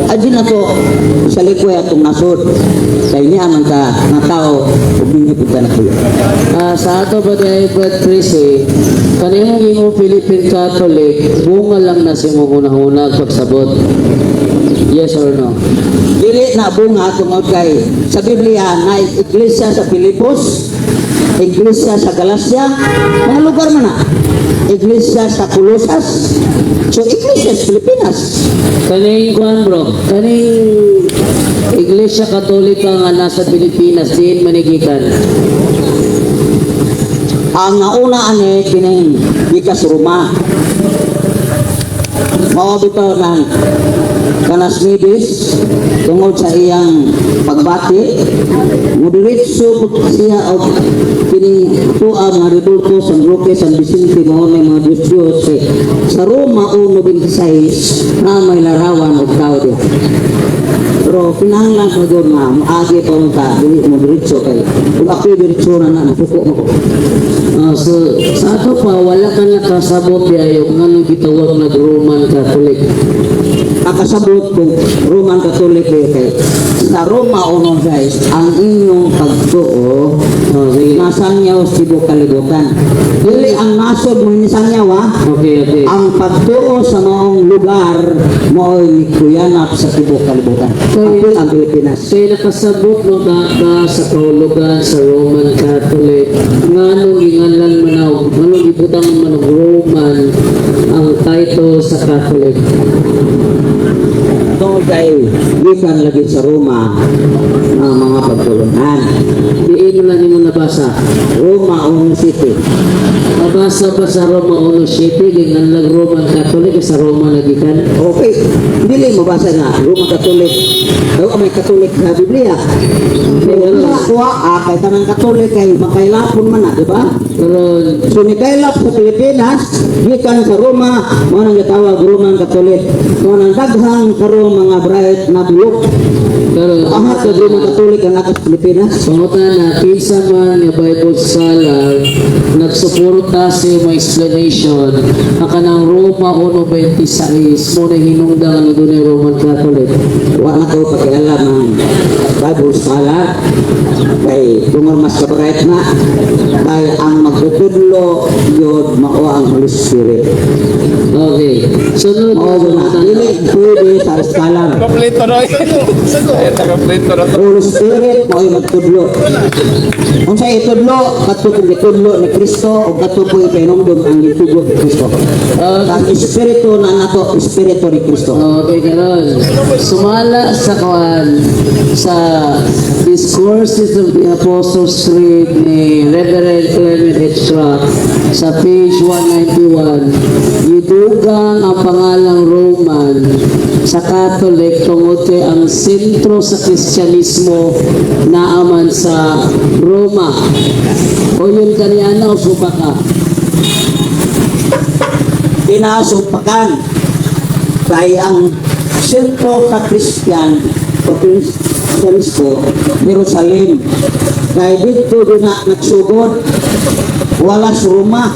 adyo na to sa likoy atong nasod kay niya man ka nga tao ug dinhi pud ka napuyo. Sa ato ba kay Brad Presi, kanimo gingo Philippine Catholic, bunga lang na si mo hunahuna pagsabot. Yes or no? Dili. na bunga tungod kay sa Biblia na iglesia sa Filipos, iglesia sa Galacia, mga lugar man na. Iglesia sa Colosas. So iglesia sa Pilipinas. Kaning kuan, bro, kaning Iglesia Katolika nga nasa Pilipinas diin man gikan? Ang nauna ani kining gikan sa Roma. Mao bitaw nang kanas Nieves, tungod sa iyang pagbati, mudiretso pud siya og kining tuwa mga Rodolfo, San Roque, San Vicente, mao may mga Diyos Diyos eh. Sa Roma 1.26 na may larawan og tao diha. Pero kinahanglan ko doon nga maagi pa mo ta, dili mo diretso kay kung ako diretso na na nasuko mo ko. Ah, so sa ato pa wala ka nakasabot diay kung anong gitawag na Roman Catholic. Nakasabot kung Roman Catholic eh, kay sa Roma 1.6 ang inyong pagtuo Oh, sige. nasangyaw sa tibuok kalibutan. Dili ang nasod mo nisangyaw ha. Okay. Ang pagtuo sa maong lugar mo'y kuyanap sa tibuok kalibutan. Apil ang Pilipinas. Kaya nakasabot no ka, ka sa kahulugan sa Roman Catholic, nganong ginganlan man og nganong gibutang man og Roman ang title sa Catholic? Tungod kay gikan lagi sa Roma ang mga pagtulunan. Diin mo lang nimo nabasa? Roma 1.7. Nabasa ba sa Roma 1.7 ginganlan Roman Catholic sa Roma nagikan? Okay, dili mo basa nga Roman Catholic. Daw may Catholic sa Biblia. Pero kuha ah, kay tanang Catholic kay makailapon man na, di ba? Pero So nikailap sa Pilipinas, gikan sa Roma, mao nang gitawag Roman Catholic. Mao nang daghang karon mga bright na bulok. Pero Ahat sa Roman Catholic ang naka sa Pilipinas. Pangutana, kinsa man nga Bible scholar nagsuporta sa iyong explanation ang kanang Roma 1.26 mo na hinungdan nga dunay Roman Catholic? Wa na ko pakialam ang Bible scholar kay tungod mas kabright na kay ang magtutudlo yun mao ang Holy Spirit. Okay. Sunod Mao na dili pwede sa scholar. Kompleto na. Kompleto na. Holy Spirit mao'y magtudlo. Unsa itudlo? Kadto kung gitudlo ni Kristo o kadto po ipahinumdom ang gitudlo ni Kristo. Ang espiritu na nato, espiritu ni Kristo. Okay, karon. Sumala sa kuan sa Discourses of the Apostles' Creed ni Reverend Clement H. Schaff sa page 191, gidugang ang pangalang Roman sa Catholic tungod kay ang sentro sa Kristyanismo naaman sa Roma. O yun kaniana o suba ka? Pinasupakan kay ang sentro sa Christian o Kristyanismo, Jerusalem. Kay dito din na nagsugod, wala sa Roma.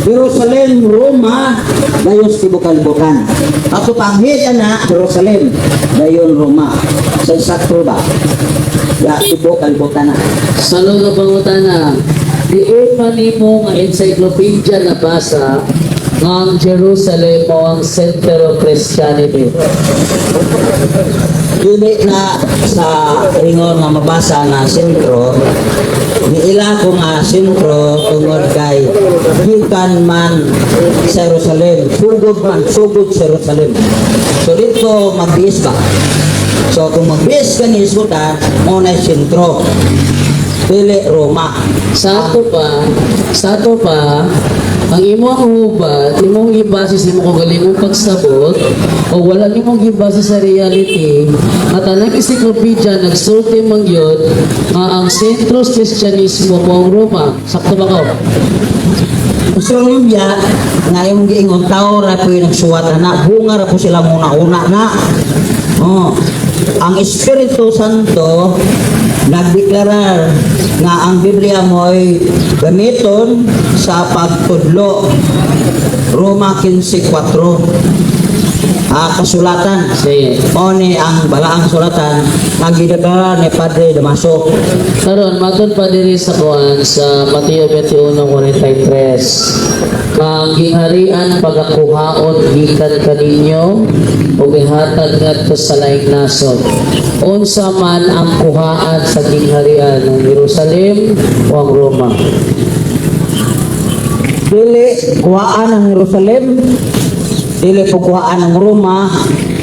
Jerusalem, Roma, dayon sa tibuok kalibutan. Ato panghid na Jerusalem, dayon Roma. Sa sakto ba? Ya, tibuok kalibutan na. Sa nga pangutana, diin man nimo nga encyclopedia nabasa nga ang Jerusalem mo ang center of Christianity? Dili na sa ringon nga mabasa nga sentro, niila ko nga sentro tungod kay gikan man sa Jerusalem, sugod man, sugod sa Jerusalem. So dito magbiis ba, so kung magbiis ka ni isgutan mo na sentro, dili Roma. Sa ato pa, ang imong hubad, imong gibase sa imong kaugalingong pagsabot, o wala nimong gibase sa reality, at ang encyclopedia nagsulti man gyud nga ang sentro sa Kristyanismo mo ang Roma. Sakto ba ko? So yung ya, nga yung giingon tao ra po yung nagsuwat na, bunga ra po sila muna una na. Oh. Ang Espiritu Santo nagdeklarar nga ang Biblia mo'y gamiton sa pagtudlo. Roma 15:4. kasulatan. Sige. Mao ni ang balaang kasulatan nga gideklara ni Padre Damaso. Karon matod pa diri sa kuan sa Mateo 21:43. Ang gingharian pagakuhaon gikan kaninyo ug ihatag ngadto sa laing nasod. Unsa man ang kuhaan sa gingharian ng Jerusalem o ang Roma? Dili kuhaan ang Jerusalem, dili po kuhaan ang Roma,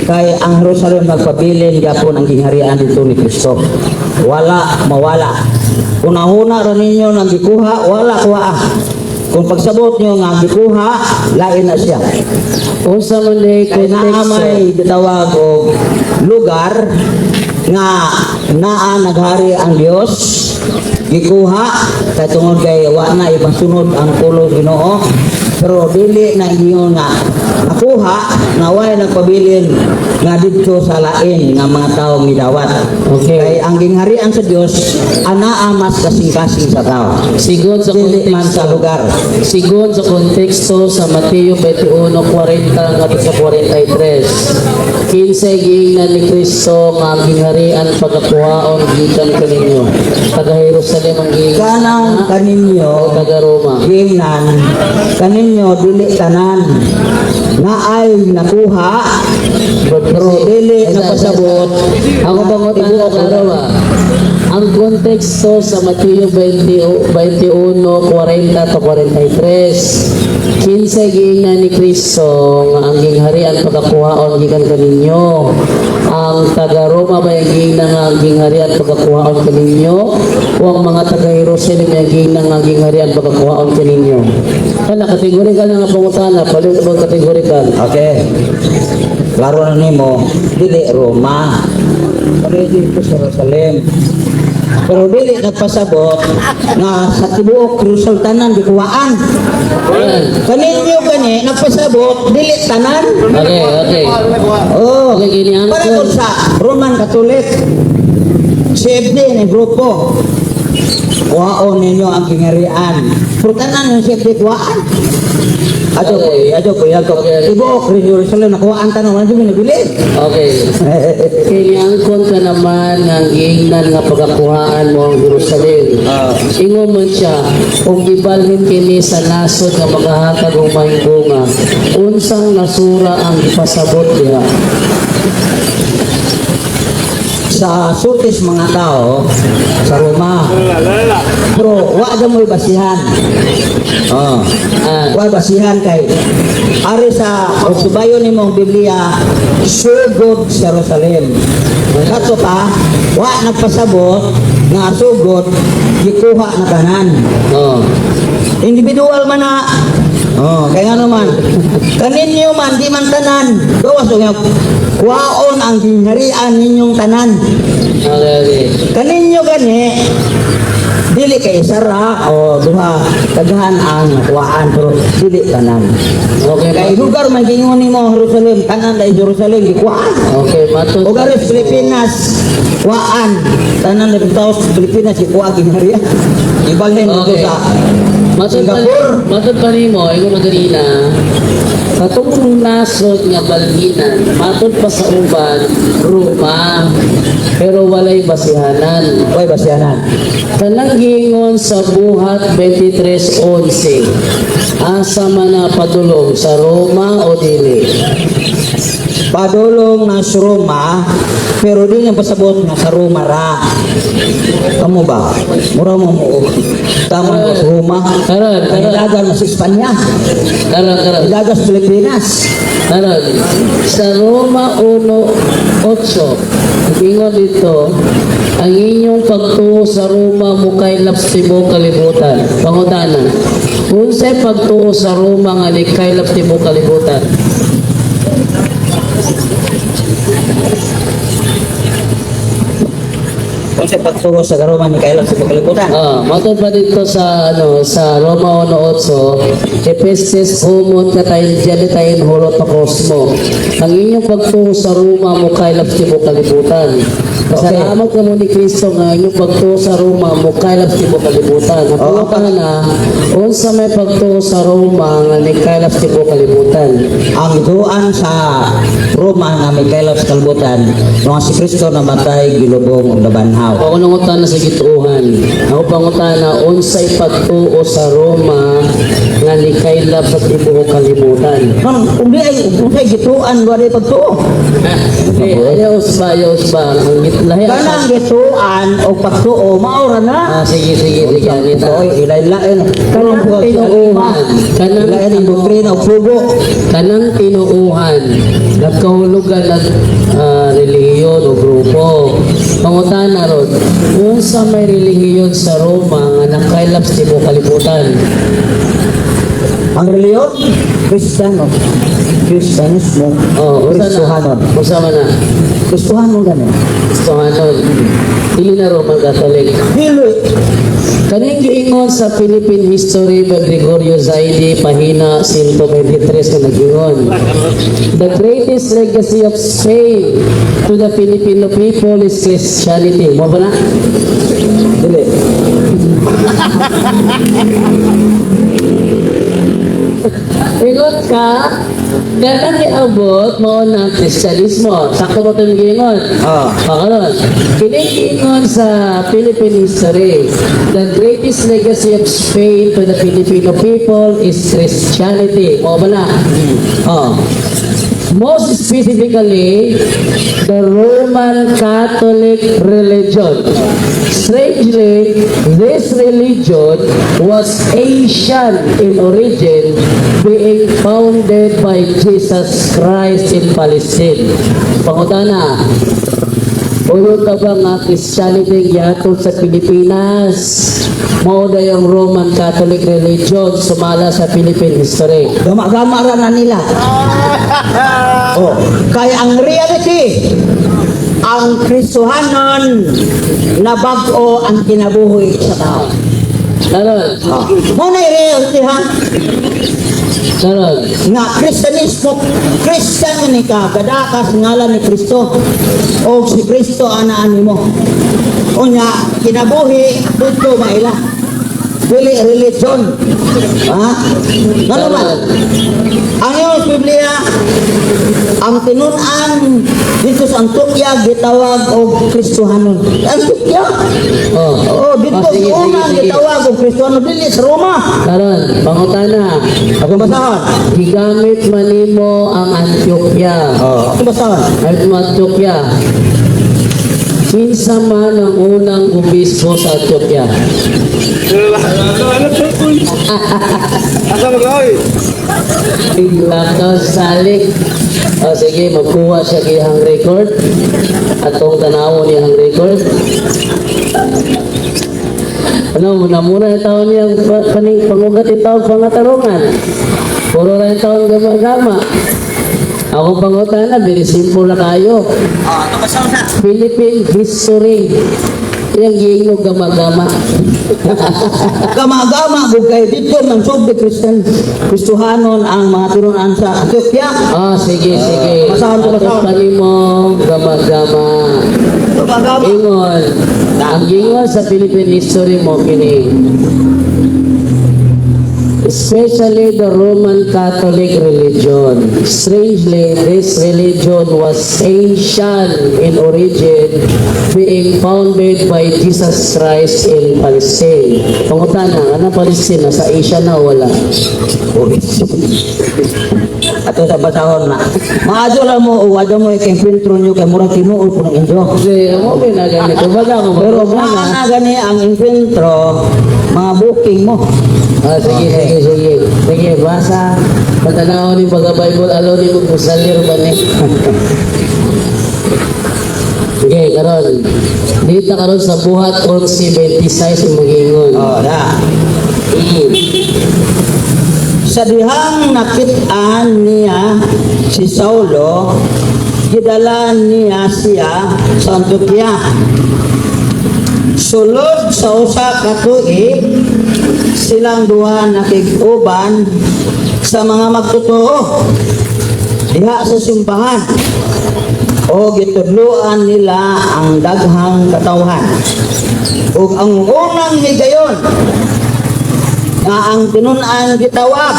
kay ang Jerusalem nagpabilin gyapon ang gingharian dito ni Kristo. Wala mawala. Una-una ra ninyo nang gikuha, wala kuha. Kung pagsabot nyo nga gikuha, lain na siya. Unsa man ni Kay naa konteksto? may gitawag og lugar nga naa naghari ang Dios, gikuha kay tungod kay wa na ipasunod ang pulong Ginoo, pero dili na ingon nga nakuha nga way nagpabilin nga didto sa lain nga mga tawo gidawat. Kay ang gingharian sa Dios anaa mas kasing-kasing sa tao, Sigon sa dili man sa konteksto. Lugar. Sigon sa konteksto sa Mateo 21:40 ngadto sa 43. Kinsay giingnan ni Kristo nga ang gingharian pagakuhaon gikan kaninyo? Taga Jerusalem ang giingnan Kanang kaninyo o taga Roma? Giingnan kaninyo, dili tanan na ay nakuha, pero dili napasabot. Ako pangutana, klaro ba? Ang konteksto sa Mateo 20, 21:40 to 43. Kinsay giingnan ni Kristo nga ang gingharian pagakuhaon gikan kaninyo? Ang taga Roma ba yung giingnan nga ang gingharian pagakuhaon kaninyo? O ang mga taga Jerusalem yung giingnan nga ang gingharian pagakuhaon kaninyo? Kana kategorikal na nga pangutana, palit ba kategorikal? Okay. Klaro na nimo, dili Roma. Pero dito sa Jerusalem. Pero dili nagpasabot nga sa tibuok Jerusalem tanan gikuhaan. Ayan. Kaninyo gani nagpasabot dili tanan. Okay. Oh. Okay, kini ang Para kung sa Roman Catholic, CFD ni grupo. Kuhaon ninyo ang kingarian. Pero tanan yung CFD kuhaan. Ato ko, ato ko, ato ko. Okay. Tibuok Jerusalem nakuhaan tanan wala jud nabilin. Okay. Kini angkon ka naman nga ang giingnan nga pagakuhaan mo ang Jerusalem. Ingon man siya, kung gibalhin kini sa nasod nga magahatag og maayong bunga, unsang nasura ang gipasabot diha? Sa sultis mga tao sa Roma. Pero wa na mo'y basihan. Oh. Wa basihan kay ari sa og subayon nimong Biblia, sugod sa Jerusalem. Kato pa, wa nagpasabot nga sugod gikuha na tanan. Individual man na. Oh, kaya nga naman. Kaninyo man, di man tanan. Gawas o nga, kuhaon ang gingharian ninyong tanan. Okay. Kaninyo gani, dili kay isa ra o duha, daghan ang nakuhaan pero dili tanan. Kay lugar may gingon nimo Jerusalem, tanan dahil Jerusalem gikuhaan. Okay, matod. O garis Pilipinas, kuhaan. Tanan na tao sa Pilipinas, gikuha gingharian. Ibalhin dito sa Matod pa, Singapore. matod pa nimo, ingon man ganina, katong nasod nga balhinan, matod pa sa uban, Roma, pero walay basihanan. Oy, basihanan. Kanang giingon sa Buhat 23:11, asa man na padulong, sa Roma o dili? Padulong na sa Roma, pero di niya pasabot nga sa Roma ra. Kamo ba? Mura mo mo. Tama mo sa Roma. Karon, karon, Ilagan mo sa Espanya. Karon, karon. Ilagan sa Pilipinas. Karon, sa Roma 1:8, ingon dito, ang inyong pagtuo sa Roma mukaylap sa tibuok kalibutan. Pangutana, unsay pagtuo sa Roma nga nikaylap sa tibuok kalibutan? Kung sa pagtuo sa Roma ni kailan sa kalibutan. Ah, matod pa dito sa ano sa Roma 1:8, Epestes homon katayin jalitayin horo to kosmo. Ang inyong pagtuo sa Roma mukaylap sa tibuok kalibutan. Pasalamat kamo ni Kristo nga inyong pagtuo sa Roma mokaylap sa tibuok kalibutan. Ang pangutana, unsa may pagtuo sa Roma nga nikaylap sa tibuok kalibutan? Ang gituan sa Roma nga may kaylap sa kalibutan, nga si Kristo namatay, gilubong ug nabanhaw. Ako nangutana sa gituohan. Ako pangutana, unsay pagtuo sa Roma nga nikaylap sa tibuok kalibutan? Man, kung di ay kung ay gituan, wala ay pagtuo. Eh, ayaw ba, ayaw ba? Ang lahi ang Kanang gituan o pagtuo, maura na. Ah, sige, sige, sige. Anita. Oy, ilay-lain. Kanang tinuuhan. Kanang Ilain ang doktrina o sugo. Kanang tinuuhan, nagkahulugan ng relihiyon o grupo. Pangutana ron, unsa may relihiyon sa Roma nga nakaylap sa tibuok kalibutan? Ang reliyon, Kristiyano. Kristiyanismo. Oh, unsa na? Kristohanon. Unsa man na? Kristohanon gani. Kristohanon. Dili na Roman Catholic. Dili. Kaning giingon sa Philippine History by Gregorio Zaidi, pahina 123 nga nag-ingon: "The greatest legacy of Spain to the Filipino people is Christianity." Mo ba na? Dili. Ingon ka, kanang giabot mao na ang Kristyanismo. Sakto ba itong giingon? Ah. Pakaron, kining giingon sa Philippine history, "The greatest legacy of Spain to the Filipino people is Christianity." Mo ba na? Oh. "Most specifically, the Roman Catholic religion. Strangely, this religion was Asian in origin, being founded by Jesus Christ in Palestine." Pangutana, ulo ka ba nga Christianity gihatod sa Pilipinas? Mao yung Roman Catholic religion sumala sa Philippine history. Gama-gama ra na nila. Oh, kaya ang reality, ang Kristohanon na bag-o ang kinabuhi sa tao. Karon, Oh. Mo na reality ha, karon, nga Kristiyanismo, Christian ni ka, kadaka sa ngalan ni Kristo, o si Kristo anaan nimo. Unya, kinabuhi, dito maila. Dili religion. Ha? Ano ba? Ang iyong Biblia, ang tinun-an dito sa Antioquia gitawag og Kristohanon. Antioquia? Oh. Oh, dito Oh, sige, sa una sige, sige. gitawag og Kristohanon dili sa Roma. Karon, pangutana. Ako basahon. Gigamit man nimo ang Antioquia. Oh, ako basahon. Ay mo Antioquia. Kinsa man ang unang obispo sa Antioquia? Asa mag-oy? Bigla ka salik. O sige, magkuha siya kiyang record. Atong tanawon niyang record. Ano, muna-muna yung taon niya, kaning pangugat itawag pangatarungan. Puro na yung taon gama-gama. Ako pangutana, very simple na kayo. Oh, ako basahon na. Philippine history. Yang giingog gama-gama. Gama-gama gud kay dito man sugdi Christian Kristohanon ang mga tinun-an sa Antioquia. Ah, sige, sige. Basahan ko, Ato basahan. pa nimo gama-gama. Gama-gama. Ingon, ang ingon sa Philippine history mo kini. "Especially the Roman Catholic religion. Strangely, this religion was Asian in origin, being founded by Jesus Christ in Palestine." Pangutana, ano Palestine? Nasa Asia na o wala? Ato sa basahon na. Maadyo lang mo o adyo mo kay kwentro nyo kay murag tinuod po ng inyo. Kasi, mo na ganito. Baga ako, Pero baga mga na gani ang enkwentro, mga booking mo. Ah, sige, sige, sige. Sige, basa. Patanaw ni baga Bible, alo ni mo kusalir ba ni? Okay, karon. Dito karon sa Buhat 11:26 yung mag-ingon. Oh, da. Sa dihang nakit-an niya si Saulo, gidala niya siya sa Antioquia. Sulod sa usa ka tuig, silang duha nakig-uban sa mga magtotoo diha sa simbahan. O gitudloan nila ang daghang katawhan. Ug ang unang higayon nga ang tinun-an gitawag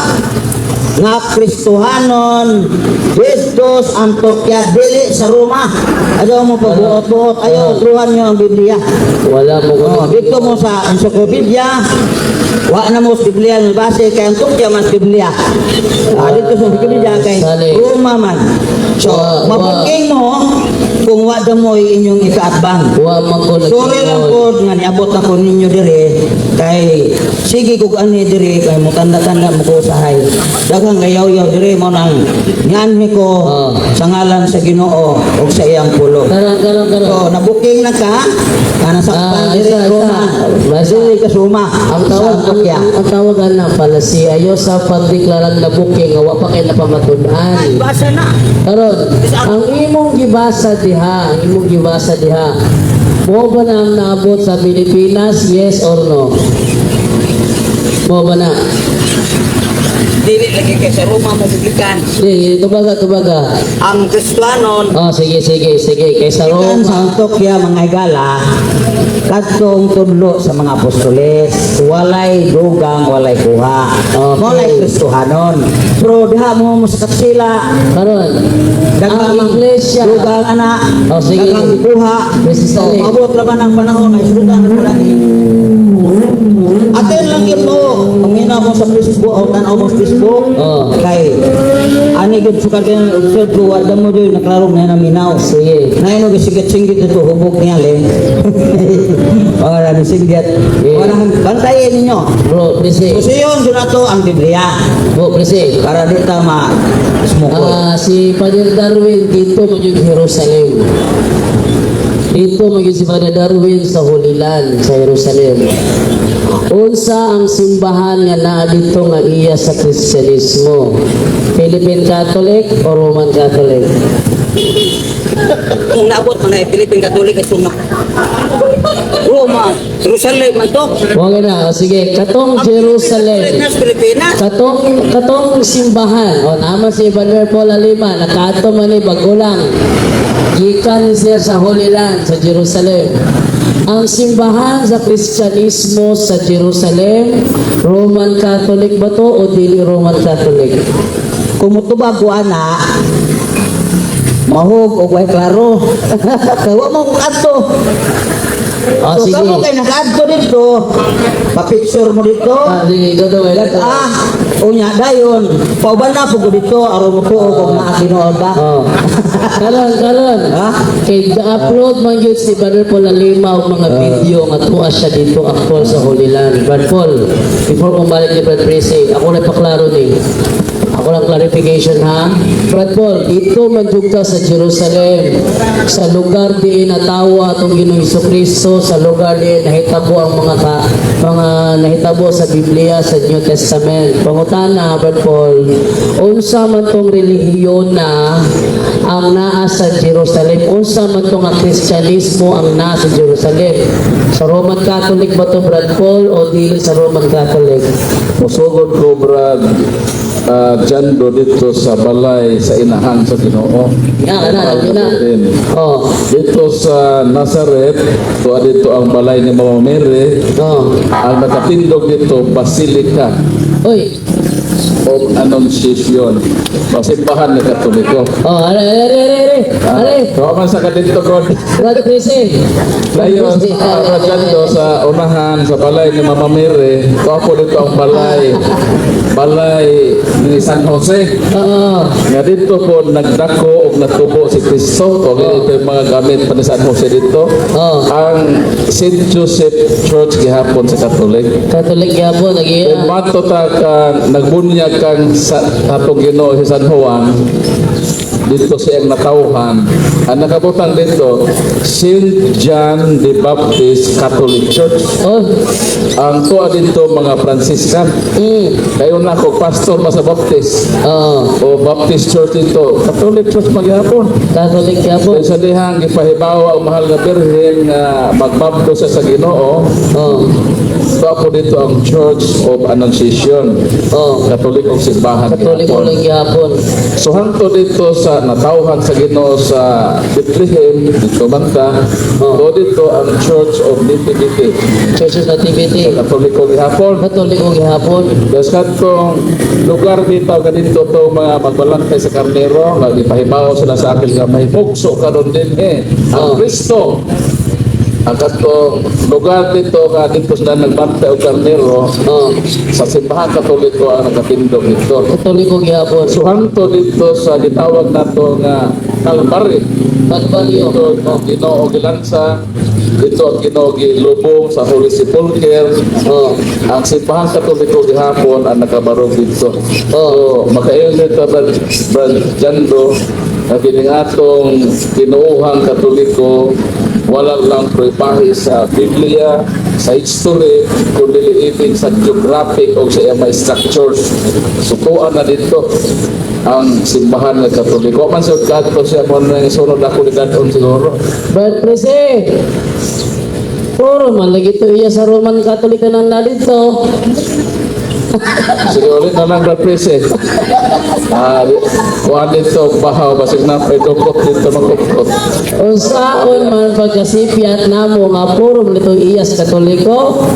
nga Kristohanon didto sa Antioquia, dili sa Roma. Ayaw mo pagbuot-buot, ayaw truhan niyo ang Biblia. Wala mo ko. Oh, dito mo sa encyclopedia, wa na mo sa Biblia ng base kay ang Turkya man sa Biblia. Ah, dito sa Biblia kay Sali. Roma man. So, mabuking mo kung wa da mo inyong ikaatbang. Wa man ko Sorry lang po nga niabot na ko ninyo dire kay sige kog ani dire kay mo tanda-tanda mo ko usahay. Daghang gayaw-yaw dire mo nang nianhi ko sa ngalan sa Ginoo ug sa iyang pulong. Karon, karon, karon. So, nabuking na ka, nga nasakpan Ah, diri isa, isa. Roma. Basta. Dili ka sa Roma. Ang tawag Sa ang, Antioquia. ang tawag ana pala si ayo sa pagdeklaran na booking nga wa pa kay napamatud-an. Basa na. Karon, ang imong gibasa diha, ang imong gibasa diha. Mo ba na ang naabot sa Pilipinas? Yes or no? Mo ba na? Dili lagi kay sa Roma mo publikan. Sige, tubaga, tubaga. Ang Kristohanon Oh, sige, sige, sige. Kay sa gikan Roma. sa Antioquia, mga higala, kadtong tudlo sa mga apostoles, walay dugang, walay kuha. Okay. Walay Kristohanon. Pero diha mo mo sa sila, Karon, ang daghang iglesia. dugang ana, Oh, sige. daghang kuha. Mrs. So, Sally. maabot ra ba ng panahon ay sudan na pala ni. Atin lang yun mo, pamina mo sa Facebook o tanaw mo sa Facebook. Oh. Kay ani gyud sukad kayo observe ko wala mo gyud naklaro na naminaw. Sige. Naino gisigit-singgit ito hubog niya le. Wala ni singgit. Yeah. Wala bantayin ninyo. Bro, presi. Kusiyon jud nato ang Biblia Bro, presi. para di ta ma smukoy. Ah, si Father Darwin dito mo yung Jerusalem. Dito mo si Father Darwin sa Holy Land, sa Jerusalem. Unsa ang simbahan nga naa dito nga iya sa Kristyanismo? Philippine Catholic o Roman Catholic? Kung naabot man ay Philippine Catholic ay suma. Roma, Jerusalem man to. Wag na, o sige, katong Jerusalem. Pilipinas, Pilipinas. Katong simbahan, o naman si Evander Paul Alima, nakaadto man ni bago lang. Gikan siya sa Holy Land, sa Jerusalem. Ang simbahan sa Kristyanismo sa Jerusalem, Roman Catholic ba to o dili Roman Catholic? Kung mutubag ko ana, mahog o way klaro. Kay wa mo ko kadto. O So sige. kamo kay nakaadto dito, pa-picture mo dito. Ah, sige, go to, go to. Ah, unya dayon, pauban na po ko dito aron mo tuo kung naa tinuod ba. Oh. Karon, karon. Ha? Kay ga-upload man gyud si Brother Paul Alima og mga video nga tuwa siya dito actual sa Holy Land. Brother Paul, before ko balik ni Brother Tracy, ako lang paklaro ni. Ako lang clarification ha. Brad Paul, dito man jud ka sa Jerusalem, sa lugar diin natawa atong Ginoong Kristo, sa lugar diin nahitabo ang mga nahitabo sa Biblia sa New Testament. Pangutana, Brad Paul, unsa man tong relihiyon na ang naa sa Jerusalem? Unsa man tong nga Kristyanismo ang naa sa Jerusalem? Sa Roman Catholic ba to, Brad Paul, o dili sa Roman Catholic? Musugod ko, Brad, Jando, dito sa balay sa inahan sa Ginoo. Ya, ana, lagi na. Oh, Dito sa Nazareth, tuwa dito ang balay ni Mama Mary, ang nakatindog dito, Basilica Oy, of Annunciation. Simbahan ng Katoliko. Oh, are, are, are, are, are. Tuwa man sa kadito God. Brad Presi. Dayon, Brad Jando, sa unahan, sa balay ni Mama Mary, tuwa po dito ang balay, balay ni San Jose. Nga dito po nagdako og natubo si Kristo o ito yung mga gamit pa ni San Jose dito. Ang St. Joseph Church gihapon sa Catholic. Catholic gyapon nag-iya. Kung mato ta kang nagbunyag kang sa atong Ginoo si San Juan dito siyang natawhan. Ang nakabutang dito, St. John the Baptist Catholic Church. Oh. Ang tuwa dito mga Franciscan. Kayo na ako, pastor ba sa Baptist? O Baptist Church dito. Catholic Church magyapon. Catholic gyapon. Kaya sa dihang gipahibawa ang mahal na Birhen nga magbabdo siya sa Ginoo. Tuwa po dito ang Church of Annunciation. Oh. Katolikong simbahan Katoliko gihapon. lang gyapon. So hangto dito sa natawhan sa Ginoo sa Bethlehem dito banda. O dito ang Church of Nativity. Church of Nativity. Katoliko gihapon. Katoliko gihapon. Dos katong lugar dito ganito to mga magbalantay sa karnero nga gipahibaw sila sa akin nga may mugso karon din eh ang Kristo. Ang katong lugar dito nga dito sila nagbantay og karnero sa Simbahan Katoliko ang nakatindog dito. Katoliko gihapon. Suhanto dito sa gitawag nato nga Calvary. Kalbaryo. Dito ang Ginoo gilansa, dito ang Ginoo gilubong sa Holy Sepulchre. Ang Simbahan Katoliko gihapon ang nakabarog dito. So, makail nito, Brad, Brad Jando, na kining atong tinuuhang Katoliko wala lang pruebahe sa Biblia, sa history, kundi even sa geographic o sa iyang mga structures. Sutuan na dito ang Simbahan ng Katoliko. Man sa kadto siya mo na sunod ako ni dadon siguro. Brad Prese. Puro man lagi to iya sa Roman Catholic na na dito. Sige, ulit na lang, Brad Prese. Ah, kuha dito, bahaw, basig na, idukot dito, magkukot. Unsaon man pagkasipyat namo nga puro man itong iya sa Katoliko?